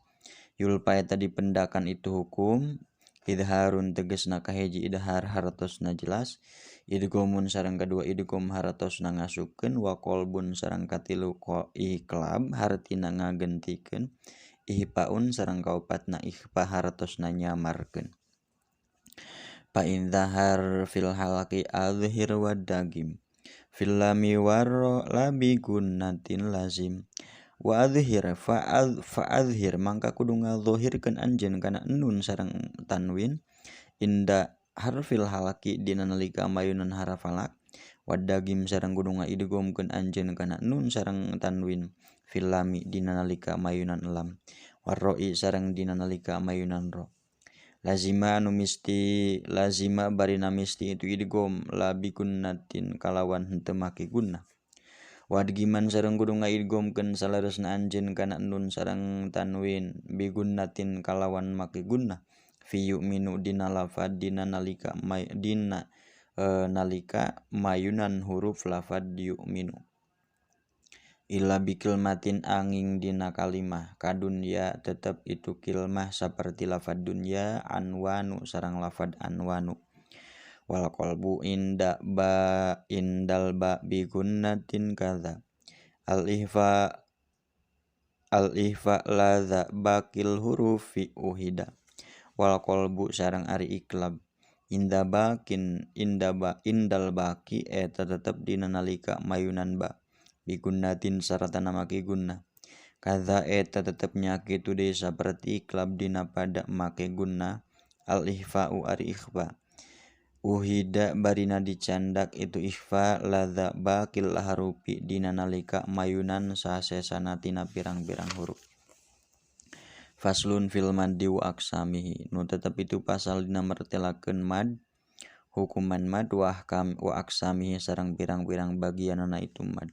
yulfa eta dipendakan itu hukum idharun tegesna kahiji idhar hartosna jelas idgomun sareng kadua idgom hartosna ngasupkeun wa qalbun sareng katilu iqlab hartina ngagentikeun ihpaun sareng kaopatna ikhfa hartosna nyamarkeun fa in zahar fil halqi azhir wadagim fil lami warra labi gunnatin lazim wa azhir fa azhir mangka kudu ngadzahirkeun anjeun kana nun sareng tanwin inda harfil halaqi dina nalika mayunan haraf halaq wadagim sareng kudu ngaidgomkeun anjeun kana nun sareng tanwin fil lami dina nalika mayunan lam warra'i sareng dina nalika mayunan ro lazima anu misti lazima barina misti itu idgom labi gunnatin kalawan henteu make gunnah wadgiman sareng kudu ngaidgomkeun salaresna anjeun kana nun sareng tanwin bigunnatin kalawan make gunnah fi yu'minu dina lafad dina nalika may dina nalika mayunan huruf lafad yu'minu. Illa bikilmatin angin dina kalimah kadunya tetep itu kilmah saperti lafad dunya anwanu sarang lafad anwanu. Wal qalbu inda ba indal ba bigunnatin kadza al ihfa ladza bakil hurufi uhida. Wal qalbu sarang ari iklab inda bakin inda ba indal baki eta tetep dina nalika mayunan ba bigunnatin sarta make gunna. Kadza eta tetep nya kitu deui saperti iklab dina pada make gunna al ihfa'u ari ikhfa. Uhida barina dicandak itu ikhfa ladza bakil harufi dina nalika mayunan sasesana tina pirang-pirang huruf. Faslun fil maddi wa aqsamihi nu tetep itu pasal dina mertelakeun mad hukuman mad wa ahkam wa aqsamihi sareng pirang-pirang bagianana itu mad.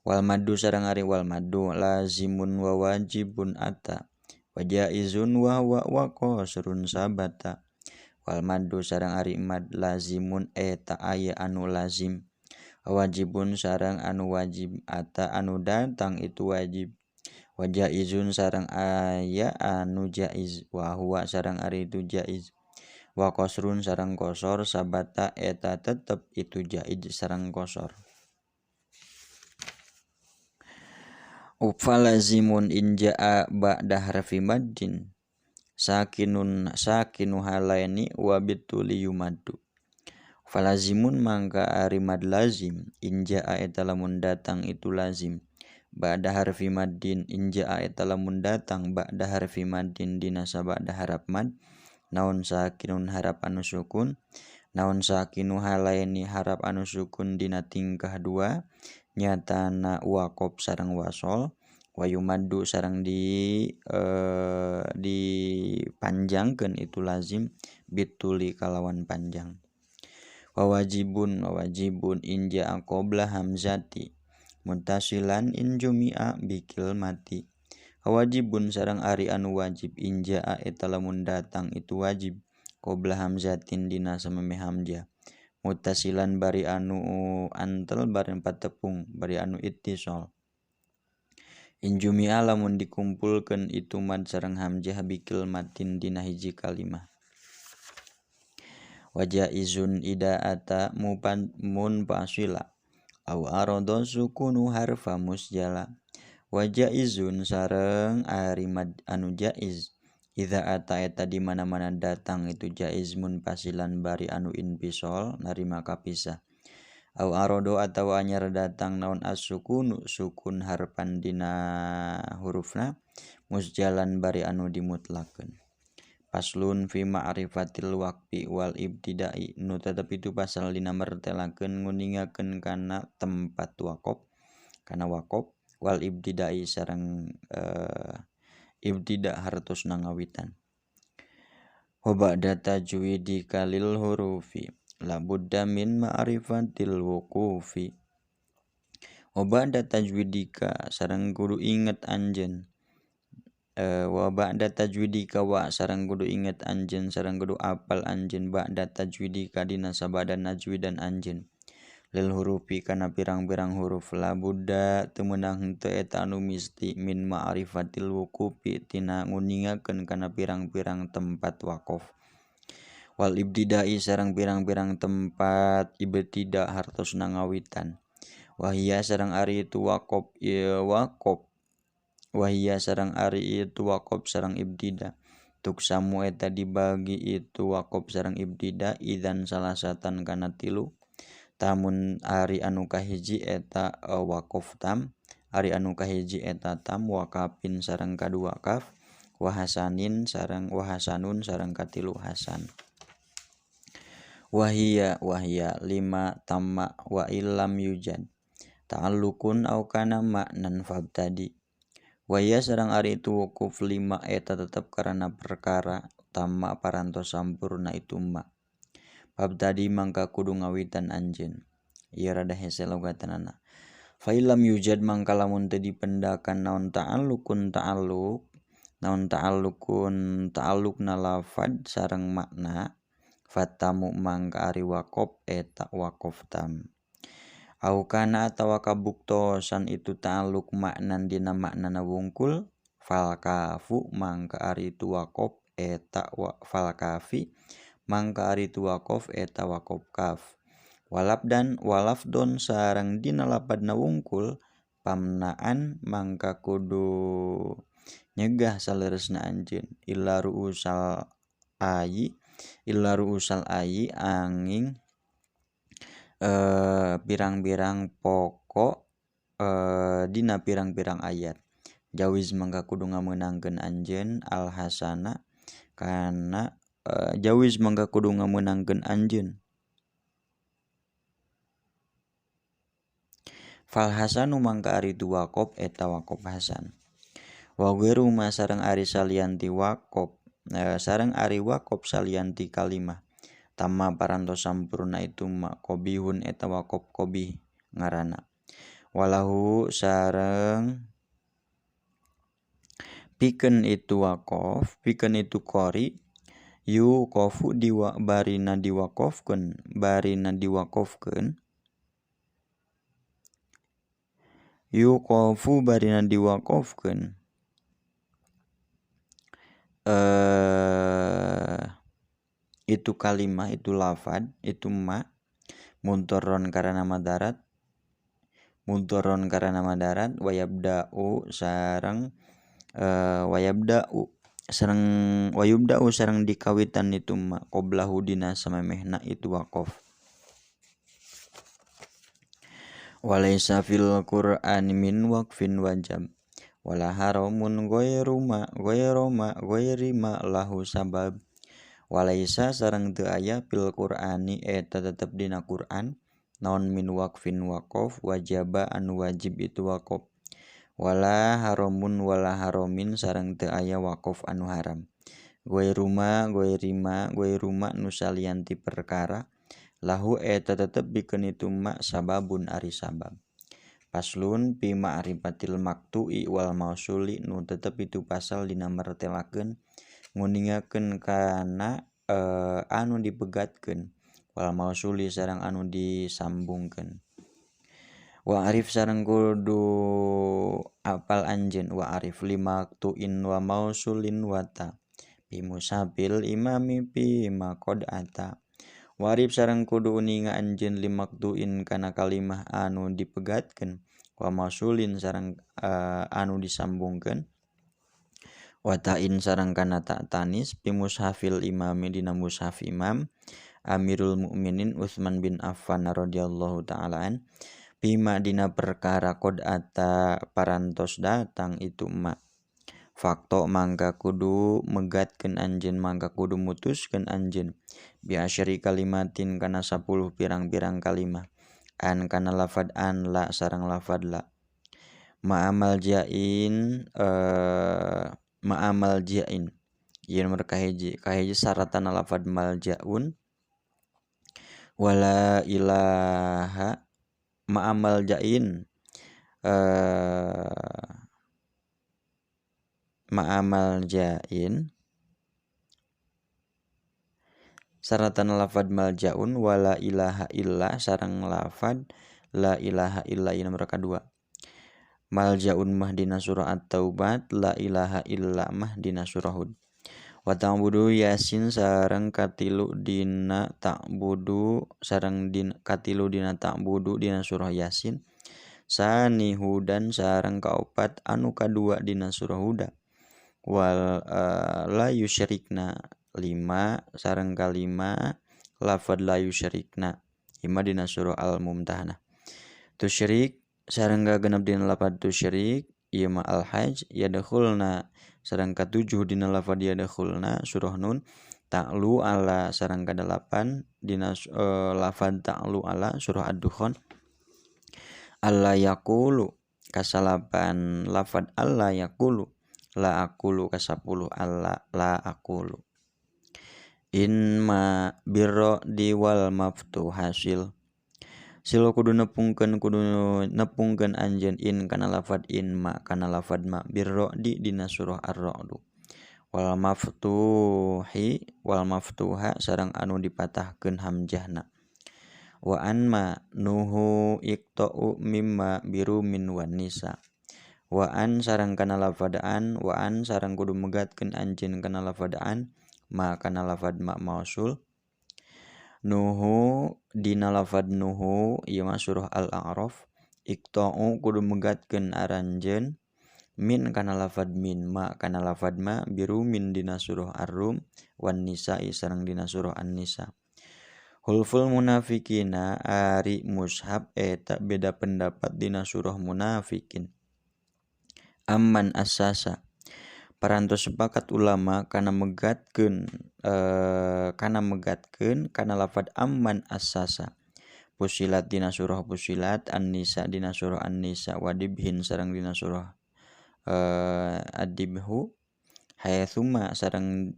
Wal maddu sareng ari wal maddu lazimun wa wajibun ata wa jaizun wa wa qasrun sabata. Wal maddu sareng ari mad lazimun eta aya anu lazim wajibun sareng anu wajib ata anu datang itu wajib wa jaizun sareng aya anu jaiz wa huwa sareng ari itu jaiz wa qasrun sareng qasor sabata eta tetep itu jaiz sareng qasor. Ufa lazimun injaa ba'da harfi maddin sakinun sakinu halaini wa bituli yumaddu. Falazimun mangka ari mad lazim injaa eta lamun datang itu lazim ba'da harfi maddin injaa eta lamun datang ba'da harfi maddin dina sabada harap mad naon sakinun harap anu sukun naon sakinu halaini harap anu sukun dina tingkah dua nyatana waqof sareng wasol wayumaddu sareng dipanjangkeun itu lazim bituli kalawan panjang. Wa wajibun inja qabla hamzati muntasilan in jumi'a bikil mati. Wa wajibun sareng ari anu wajib inja eta lamun datang itu wajib qabla hamzatin dina samemeh hamzah muttasilan bari anu antel bari patepung bari anu ittisal. Injumi'a lamun dikumpulkeun itu mad sareng hamzah bikil matin dina hiji kalimah. Wa jaizun ida ata munfasila aw arada sukunu harfa musjala. Wa jaizun sareng ari mad anu jaiz idza ata eta di mana-mana datang itu jaiz munfasilan bari anu infisol narima kapisah. Aw arodo atawa anyar datang naon as-sukunu sukun harpan dina hurufna musjalan bari anu dimutlakeun. Faslun fi ma'rifatil waqfi wal ibtida'i nu tetep itu pasal dina mertelakeun nguningakeun kana tempat waqaf kana waqaf wal ibtida'i sareng ibtida hartosna ngawitan. Wa ba'da tajwidi kalil hurufi la budda min ma'rifatil wuqufi. Wa ba'da tajwidika sareng kudu inget anjeun wa ba'da tajwidika wa sareng kudu inget anjeun sareng kudu apal anjeun ba'da tajwidika dina sabada najwidan anjeun lil hurufi kana pirang-pirang huruf la budda teu meunang henteu eta anu misti min ma'rifatil wuqufi tina nguningakeun kana pirang-pirang tempat waqaf wal ibtida'i sareng pirang-pirang tempat ibtida hartosna ngawitan. Wahia sareng ari itu waqaf waqaf wahia sareng ari itu waqaf sareng ibtida tuksamu eta dibagi itu waqaf sareng ibtida idzan salasatan kana tilu. Tamun ari anu kahiji eta waqaf tam ari anu kahiji eta tam waqafin sareng kadua kaf wahasanin sareng wahasanun sareng katilu hasan. Wahia wahia lima tamma wa illam yujad ta'allukun au kana ma'nan fabtadi. Wahia sareng ari itu wukuf lima eta tetep karena perkara tamma parantos sampurna itu ma. Fabtadi mangka kudu ngawitan anjeun. Ieu rada hese logatanana. Fa illam yujad mangka lamun teu dipendakan naon ta'allukun ta'alluk naon ta'allukun ta'allukna lafad sareng makna Fatamu mangka ari waqaf eta waqaf tam. Au kana atawa kabuktosan itu ta'alluq maknan dina maknana wungkul fal kafu mangka ari itu waqaf eta fal kafi mangka ari itu waqaf eta waqaf kaf. Walabdan walafdon sareng dina lapadna wungkul pamnaan mangka kudu nyegah saleresna anjeun illa ru'usal ayi illa ru'usal ayi angin pirang-pirang pokok dina pirang-pirang ayat. Jawiz mangka kudu ngameunangkeun anjeun al hasana kana jawiz mangka kudu ngameunangkeun anjeun fal hasanu mangka ari tu waqaf eta waqaf hasan. Wa ghairu ma sareng ari salianti waqaf sareng ari waqaf salianti kalimah tamma parantos sampurna itu ma qobihun eta waqaf qobih ngaranna. Walahu sareng pikeun itu waqaf pikeun itu qori yuqafu diwa barina diwaqafkeun barina diwaqafkeun yuqafu barina diwaqafkeun itu kalimah itu lafad itu ma muntoron karena madarat muntoron karena madarat wayabda'u sareng wayabda'u sareng wayubda'u sareng dikawitan itu ma qoblahu dina samemehna itu waqaf. Walaysa fil qur'ani min waqfin wajab wala haramun ghairu ma ghairu ma ghairi ma lahu sabab. Walaisa sareng teu aya fil qur'ani eta tetep dina Qur'an naon min waqfin waqaf wajaba anu wajib itu waqaf. Wala haramun wala haramin sareng teu aya waqaf anu haram. Ghairu ma ghairi ma ghairu ma nu salianti perkara lahu eta tetep bikeun itu ma sababun ari sabab. Paslun fi ma'rifatil maktu'i wal mausuli nu tetep itu pasal dina martelakeun nguningakeun kana anu dipegatkeun wal mausuli sareng anu disambungkeun. Wa arif sareng kudu apal anjeun wa arif limaktu'in wa mausulin wata bi musabil imami bi maqad ata. Wa arif sareng kudu uninga anjeun limaktu'in kana kalimah anu dipegatkeun wa mausulin sareng anu disambungkeun watain sareng kana tak tanis bi mushafil imami dina mushaf imam Amirul Mukminin Utsman bin Affan radhiyallahu taala an bima dina perkara qad ata parantos datang itu ma fakto mangka kudu megatkeun anjeun mangka kudu mutuskeun anjeun bi asyri kalimatin kana 10 pirang-pirang kalimah an kana lafad an la sareng lafad la ma'amal jain ma'amal jain ieu nomor kahiji kahiji syaratna lafad maljaun wala ilaha ma'amal jain ma'amal jain syaratan lafad maljaun wala ilaha illa sareng lafad la ilaha illa ieu nomor kadua. Maljaun mah dina surah At-Taubat la ilaha illa mah dina surah Hud. Wa ta'budu Yasin sareng katilu dina ta'budu sareng din katilu dina ta'budu dina surah Yasin. Sani hudan sareng kaopat anu kadua dina surah Huda. Wal la yusyrikna lima sareng kalima lafad la yusyrikna lima dina surah Al-Mumtahanah. Tusyrik sareng kagenep dina lafad tusyrik ieu mah Al-Hajj yadkhulna sareng katujuh dina lafad yadkhulna surah Nun ta'lu ala sareng kadalapan dina lafad ta'lu ala surah Ad-Dukhan. Alla yaqulu kasalapan lafad alla yaqulu la aqulu kasapuluh alla la aqulu. In ma birro diwal maftu hasil silo kudu nepungkeun anjeun in kana lafad in ma kana lafad ma birro di dina surah Ar-Ra'd. Wal maftuhi wal maftuha sareng anu dipatahkeun hamzahna. Wa anma nuhu iqta'u mimma biru min wan nisa. Wa an sareng kana lafad an, wa an sareng kudu megatkeun anjeun kana lafad an, ma kana lafad ma mausul. Nuhu dina lafad nuhu ieu mah surah Al-A'raf. Iqta'u kudu megatkeun aranjeun min kana lafad min, ma kana lafad ma, biru min dina surah Ar-Rum, wan nisa'i sareng dina surah An-Nisa. Hulful munafikina ari mushaf eta beda pendapat dina surah munafikin. Amman asasa parantos sepakat ulama kana megatkeun kana lafad amman asasa. Fusilat dina surah Fusilat, An-Nisa dina surah An-Nisa, wadibhin sareng dina surah Adibhu, hayatsuma sareng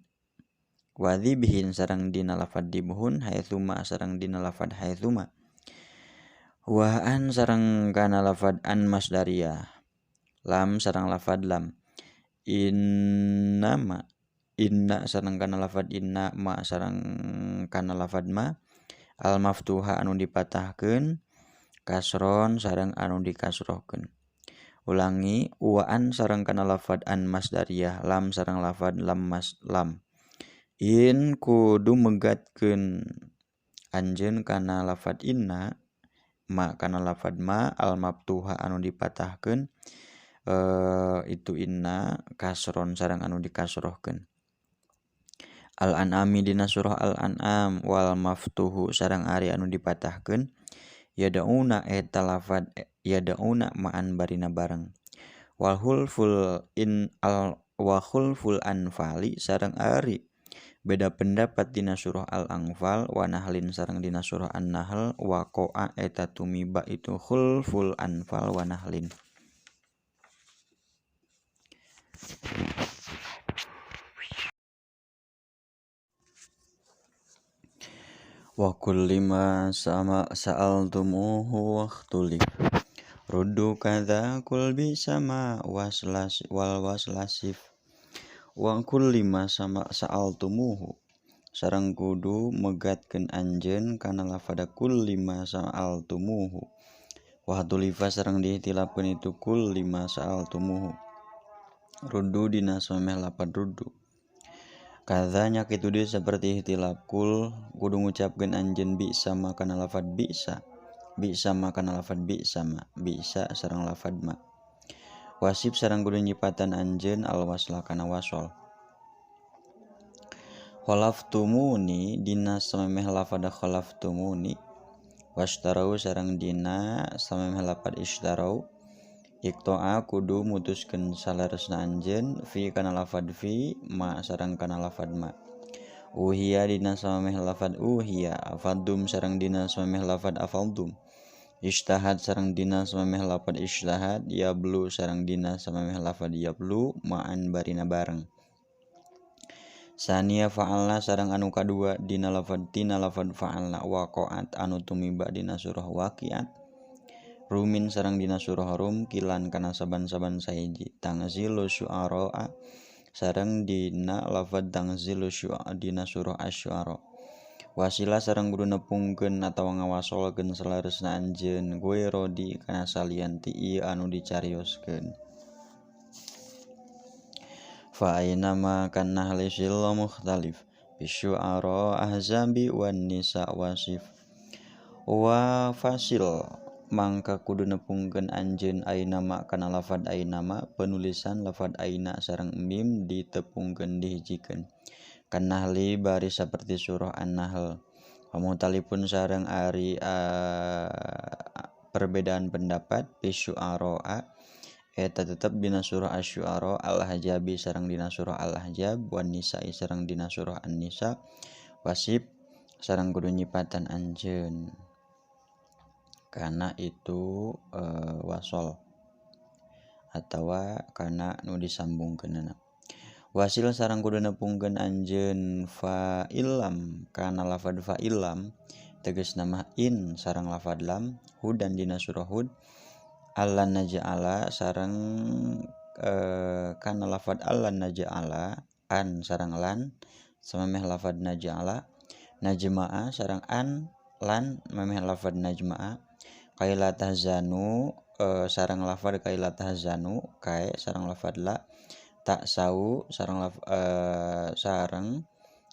wadibhin sareng dina lafad dibhun, hayatsuma sareng dina lafad hayatsuma. Wa an sareng kana lafad an masdariyah, lam sareng lafad lam, innama inna sareng kana lafad inna, ma sareng kana lafad ma, al maftuha anu dipatahkeun, kasron sareng anu dikasrohkeun. Ulangi, wa an sareng kana lafad an masdariyah, lam sareng lafad lam mas lam. In kudu megatkeun anjeun kana lafad inna, ma kana lafad ma, al maftuha anu dipatahkeun, itu inna, kasron sareng anu dikasrohkeun. Al-An'ami dina surah Al-An'am, wal maftuhu sareng ari anu dipatahkeun, yada'una eta lafad yada'una ma'an barina bareng. Wal hulful in al wa khulful anfali sareng ari beda pendapat dina surah Al-Anfal, wa nahlin sareng dina surah An-Nahl, wa qa'a eta tumiba itu khulful anfal wa nahlin. Wa kulli ma sama sa'altumuhu waqtulif ruddu kadza kul bi sama waslas wal waslasif. Wa kulli ma sama sa'altumuhu sareng kudu megatkeun anjeun kana lafada kulli ma sa'altumuhu. Wa tulifa sareng dihtilafkeun itu kulli ma sa'altumuhu. Ruddu dina sameh lapad ruddu. Kadzanya kitu deui saperti ihtilaf kul kudu ngucapkeun anjeun bi sama kana lafad bisa, bi sama kana lafad bi sama, bisa sareng lafad ma. Wasif sareng kudu nyipatan anjeun al wasla kana wasol. Khalaftumuni dina samemeh lafad khalaftumuni, washtarau sareng dina samemeh lafad ishtarau. Iqta'a kudu mutuskeun saleresna anjeun fi kana lafad fi, ma sareng kana lafad ma. Uhiya dina samemeh lafad uhiya, afadum sareng dina samemeh lafad afaldum. Ishtahad sareng dina samemeh lafad ishtahad, yablu sareng dina samemeh lafad yablu, ma'an barina bareng. Sania fa'alna sareng anu kadua dina lafad tina lafad fa'alna, waqa'at anu tumiba dina surah Waqiat. Rumin sareng dina surah Rum, kilan kana saban-saban sahiji. Tangzilu syu'ara sareng dina lafad tangzilu syu'ara dina surah Asy-Syu'ara. Wasila sareng kudu nepungkeun atawa ngawasolkeun saleresna anjeun guerodi kana salian ti ieu anu dicarioskeun. Fa aina ma kana halisil mukhtalif bisyu'ara ahzabi wan nisa wasif. Wa fasil mangka kudu nepungkeun anjeun aina ma kana lafad aina ma, penulisan lafad aina sareng mim ditepungkeun dihijikeun. Kanahli bari saperti surah An-Nahl. Pamutalipun sareng ari perbedaan pendapat bisyu'ara eta tetep dina surah Asy-Syu'ara, Al-Ahzabi sareng dina surah Al-Ahzab, wan Nisa'i sareng dina surah An-Nisa, wasib sareng kudu nyipatan anjeun karena itu wasol atawa kana nu disambungkeunana. Wasil sareng kudu nepungkeun anjeun fa'ilam kana lafad fa'ilam tegasna mah in sareng lafad lam, hudan dina surah Hud, allan naj'ala sareng kana lafad allan naj'ala an sarang lan samemeh lafad naj'ala najma'a sarang an lan memeh lafad najma'a kaila tahzanu sarang lafad kaila tahzanu kae sarang lafad la tak sau sarang sarang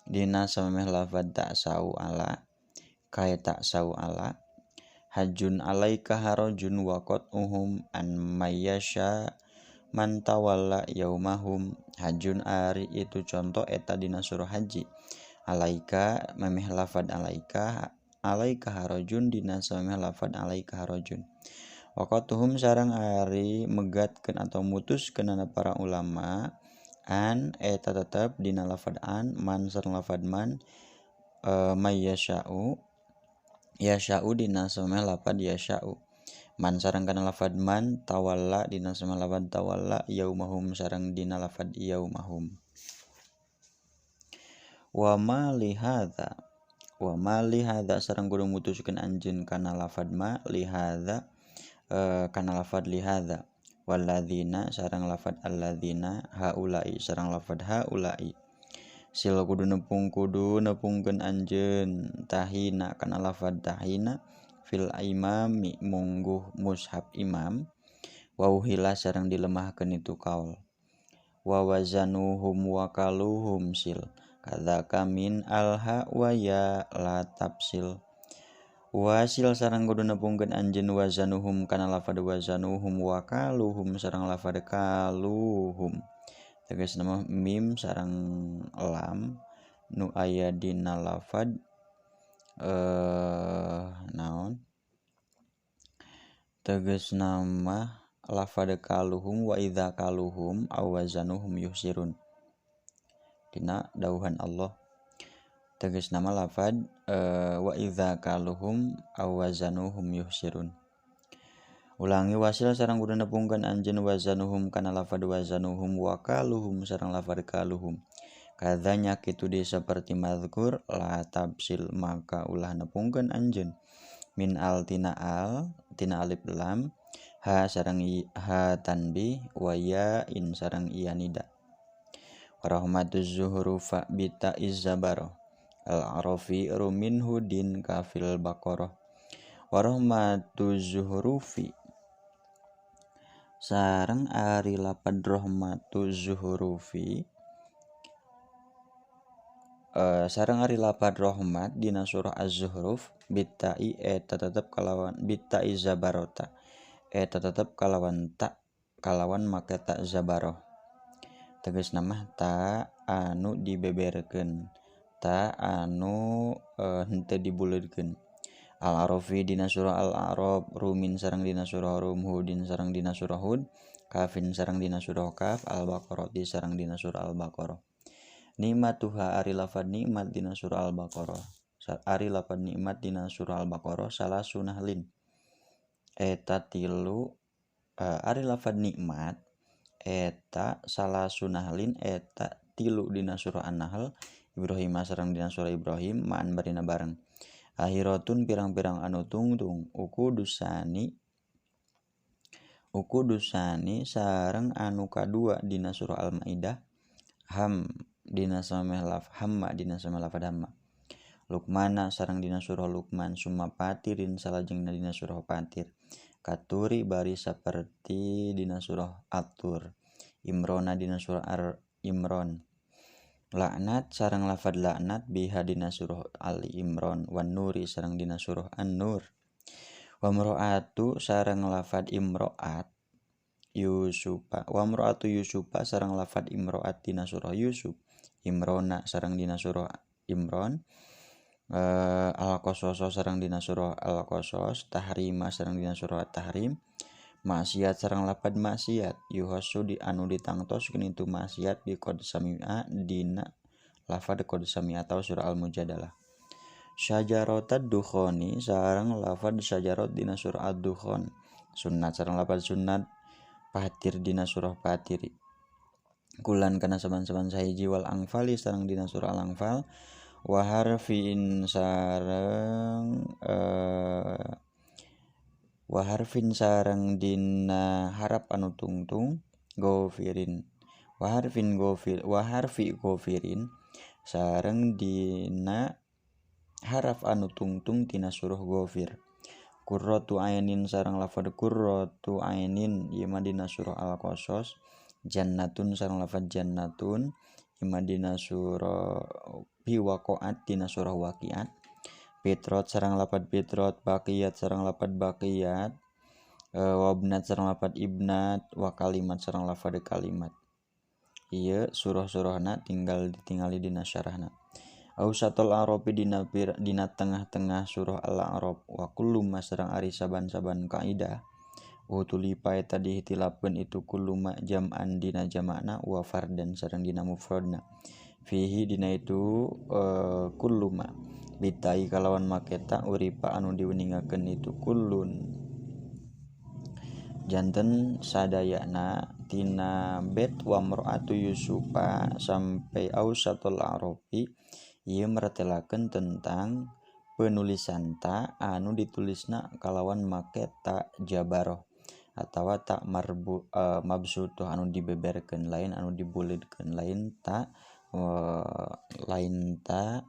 dina samemeh lafad tak sau ala kae tak sau ala hajun alaika harajun wa qat'uhum an mayyasha man tawalla yaumahum hajun ari itu contoh eta dina surah haji alaika memeh lafad alaika alaika harajun dina samemeh lafad alaika harajun waqatuhum sarang ari megatkeun atau mutuskeun para ulama an eta tetep dina lafad an man sareng lafad man may yasha'u yasha'u dina samemeh lafad yasha'u man sarang kana lafad man tawalla dina samemeh lafad tawalla yaumahum sareng dina lafad yaumahum wa ma li hadza wa ma li hadza sareng kudu mutuskeun anjeun kana lafad ma li hadza kana lafad li hadza walladzina sareng lafad alladzina haula'i sareng lafad haula'i sil kudu nepungkeun anjeun tahina kana lafad tahina fil imami mungguh mushaf imam wauhila sareng dilemahkeun itu kaul wa wazanuhum wa kaluhum sil kadzaka min alha wa ya la tafsil wasil sareng kudu nepungkeun anjeun wazanuhum kana lafad wazanuhum wa kaluhum sareng lafad kaluhum tegasna mah mim sareng lam nu aya dina lafad naon tegasna mah lafad kaluhum wa idza kaluhum aw wazanuhum yuhsirun dina dauhan Allah tegasna mah lafad wa idza kaluhum aw wazanuhum yuhsirun ulangi wasil sareng kudu nepungkeun anjeun wazanuhum kana lafad wazanuhum wa kaluhum sareng lafad kaluhum kadzanya kitu di seperti mazkur la tafsil maka ulah nepungkeun anjeun min al tina alif lam ha sareng ha tanbih wa ya in sareng iya nida warahmatuz zuhrufa bita izzabaro al arafi rumin hudin kafil baqarah warahmatuz zuhrufi sareng ari lapad rahmatuz zuhrufi sareng ari lapad rahmat dina surah Az-Zuhruf bitai eta tetep kalawan bitai zabarota eta tetep kalawan ta kalawan make ta zabaroh tegasna mah ta anu dibeberkeun ta anu henteu dibuleudkeun Al-Arafi dina surah Al-A'raf Rumin sareng dina surah Rum Hudin sareng dina surah Hud Kafin sareng dina surah Kaf Al-Baqarah sareng dina surah Al-Baqarah nikmatuha ari lafad nikmat dina surah Al-Baqarah ari lafad nikmat dina surah Al-Baqarah salah sunahlin eta tilu ari lafad nikmat eta salah sunahlin eta tilu dina surah An-Nahl Ibrahim sareng dina surah Ibrahim ma'an barina bareng akhiratun pirang-pirang anu tungtung ukudusani sareng anu kadua dina surah Al-Maidah ham dina sameh laf hamma dina sameh lafad hamma Luqmana sareng dina surah Luqman summa patirin salajengna dina surah Patir katuri bari saperti dina surah At-Tur Imrona dina surah Imron laknat sareng lafad laknat biha dina surah Ali Imran wan nuri sareng dina surah An-Nur wa mro'atu sareng lafad imro'at Yusufa wa mro'atu Yusufa sareng lafad imro'at dina surah Yusuf Imrona sareng dina surah Imron Al-Qasas sareng dina surah Al-Qasas Tahrima sareng dina surah Tahrim maksiat sareng lapad maksiat yuhasu di anu ditangtoskeun itu maksiat bi qad sami'a dina lafad qad sami'a atau surah Al-Mujadalah syajaratad dukhoni sareng lafad syajarat dina surah Ad-Dukhon sunat sareng lafad sunat patir dina surah Patiri kulan kana saban-saban sahiji wal angfali sareng dina surah Al-Anfal wa harfin sareng wa harfin sareng dina harap anu tungtung gofirin Wa harfin ghafir wa harfi ghafirin sareng dina haraf anu tungtung tina surah Ghafir. Qurratu ainin sareng lafad qurratu ainin ieu mah dina surah Al-Qasas. Jannatun sareng lafad jannatun ieu mah dina surah Biwaqaat dina surah Waqiat. Fitrot sareng lafad fitrot, baqiyat sareng lafad baqiyat, wabnat sareng lafad ibnat, wa kalimat sareng lafad kalimat. Ieu surah-surahna tinggal ditingali dina syarahna. Ausatul A'rafi dina tengah-tengah surah Al-A'raf. Wa kullu ma sareng ari saban-saban kaidah utulipa eta dihtilapkeun itu kullu ma jam'an dina jamakna wa fardan sareng dina mufradna. Fihi dina itu kullu ma bitai kalawan maketa uripa anu diuningakeun itu kullun. Janten sadayana tina bet wa mar'atu Yusufa sampai Ausatul A'rafi ieu meretelakeun tentang penulisan ta anu ditulisna kalawan make ta jabaroh atawa ta marbu mabsutuh anu dibeberkeun lain anu dibulidkeun lain ta lain ta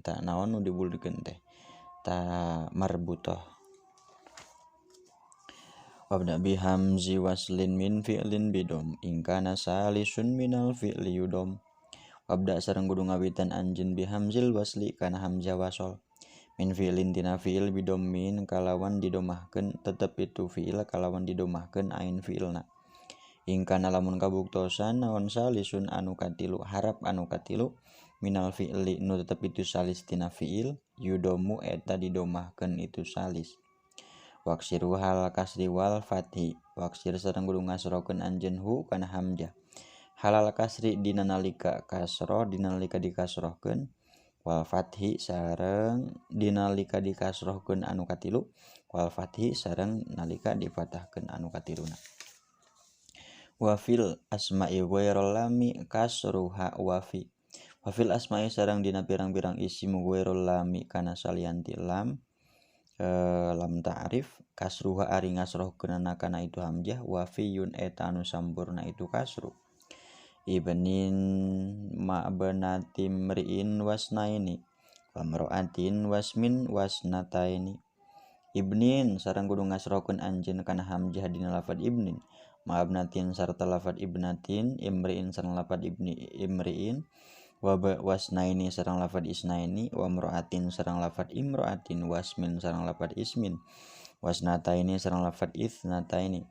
ta naon nu dibulidkeun teh ta marbutoh. Wabda bihamzi waslin min fi'lin bidom ingkana salisun minal fi'li yudom. Wabda sareng kudu ngawitan anjeun bihamzil wasli kana hamzah wasol min fi'lin tina fi'il bidommin kalawan didomahkeun tetep itu fi'il kalawan didomahkeun ain fi'ilna. Ingkana lamun kabuktosan naon salisun anu katilu harap anu katilu minal fi'li nu tetep itu salis tina fi'il yudomu eta didomahkeun itu salis. Waksiru hal kasri wal fathi waksir sareng kudu ngasrokeun anjeun hu kana hamzah halal kasri dina nalika kasroh dina nalika dikasrohkeun wal fathi sareng dina nalika dikasrohkeun anu katilu wal fathi sareng nalika difatahkeun anu katiluna. Wa fil asma'i ghairul lami kasruha wa fi wa fil asma'i sareng dina pirang-pirang isim ghairul lami kana salianti lam lam ta'rif kasruha ari ngasrohkeunana kana itu hamzah wa fiyun eta anu sampurna itu kasru. Ibnin ma'banatim mri'in wasnaini wa mar'atin wasmin wasnataini. Ibnin sareng kudu ngasrohkeun anjeun kana hamzah dina lafad ibnin ma'abnatin sarta lafad ibnatin imri'in sareng lafad ibni imri'in wa wasnaini sareng lafad isnaini wa imra'atin sareng lafad imra'atin wasmin sareng lafad ismin wasnataini sareng lafad ithnataini.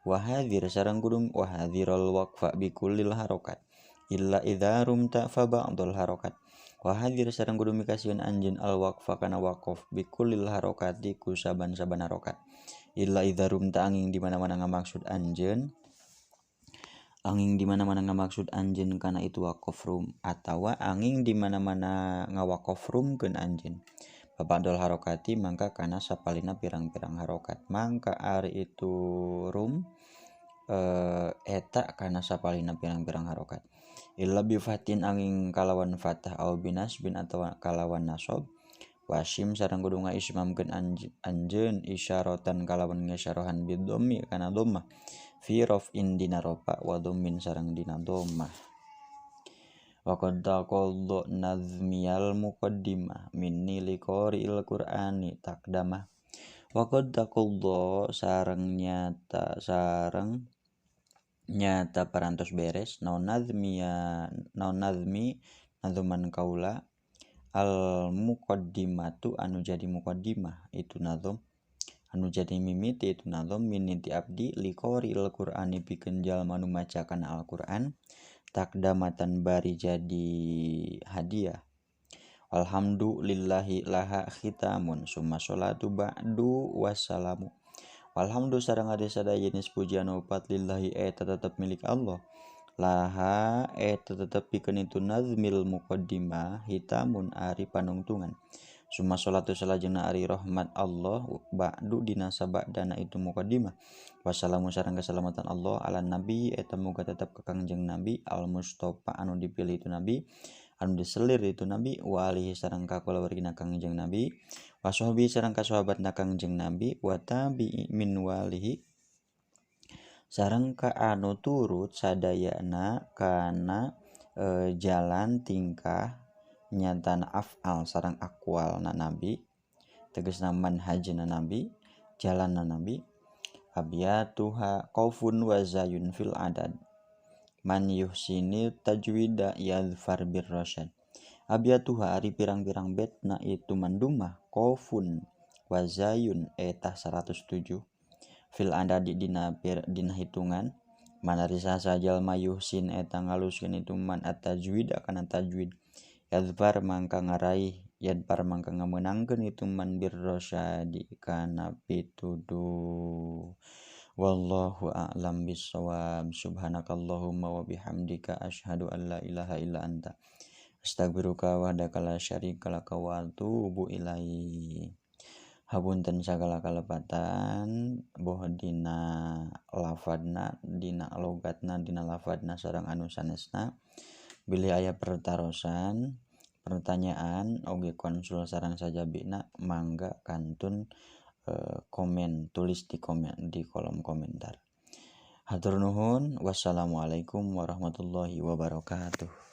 Wa hadhir sareng kudu wa hadhirul waqfa bi kullil harokat illa idza rumta fa ba'dul harokat. Wa hadhir sareng kudu mikasieun anjeun al waqfa kana waqaf bi kullil harokati ku saban-saban harokat illa idza rumta angin di mana-mana ngamaksud anjeun angin di mana-mana ngamaksud anjeun kana itu waqaf rum atawa angin di mana-mana ngawaqaf rumkeun anjeun babadol harokati mangka kana sapalina pirang-pirang harokat mangka ari itu rum eta kana sapalina pirang-pirang harokat illa bi fatin angin kalawan fathah au binasbin atawa kalawan nasab wasim sareng kudu ngaismamkeun anjeun isyaratan kalawan ngisyarohan bidhammi kana dhammah fi raf'in dina rofa wa dhammin sareng dina dhammah. Wa qad taqadda nazmiyal muqaddimah minni liqari'il qur'ani taqdamah. Wa qad taqadda sareng nyata parantos beres naon nazmiya naon nazmi nazuman kaula al muqaddimatu anu jadi muqaddimah itu nazom anu jadi mimiti itu nazom miniti abdi liqari'il qur'ani pikeun jalma nu maca kana Al-Qur'an takdamatan bari jadi hadiah. Alhamdulillahi laha khitamun summa sholatu ba'du wassalamu. Walhamdu sareng ari sadaya jenis pujian opat lillahi eta tetep milik Allah. Laha eta tetep pikeun itu nazmil muqaddimah hitamun ari panungtungan. Summa sholatu salajengna ari rahmat Allah ba'du dina sabadana itu muqaddimah. Wassalamu sareng keselamatan Allah ala nabi eta muga tetep ka Kangjeng Nabi al Mustafa anu dipilih itu nabi anu diselir itu nabi wa alihi sareng ka kulawargina Kangjeng Nabi wa sahbihi sareng ka sahabatna Kangjeng Nabi wa tabi'i min walihi Sareng ka anu turut sadayana kana jalan tingkah nyatana af'al sareng aqwalna nabi tegasna manhajna nabi jalanna nabi abiyatuha qaufun wa zayun fil adad man yuhsini tajwida yadfar birrasyad abiyatuha ari pirang-pirang betna itu mandumah qaufun wa zayun eta 107 fil adadi dina dina hitungan manari saha jalma yuhsin eta ngaluskeun itu man at-tajwid kana tajwid yadfar mangka ngaraih yadfar mangka ngamenangkeun itu man birrasyadi kana pituduh. Wallahu a'lam bissawab. Subhanakallahumma wa bihamdika asyhadu an la ilaha illa anta astaghfiruka wahdaka la syarika laka wa atubu ilaik. Hapunten sagala kalepatan boh dina lafadna dina logatna dina lafadna sareng anu sanesna. Bilih aya pertarosan pertanyaan oge konsul sareng sajabina mangga kantun komen tulis di komen di kolom komentar. Hatur nuhun, wassalamualaikum warahmatullahi wabarakatuh.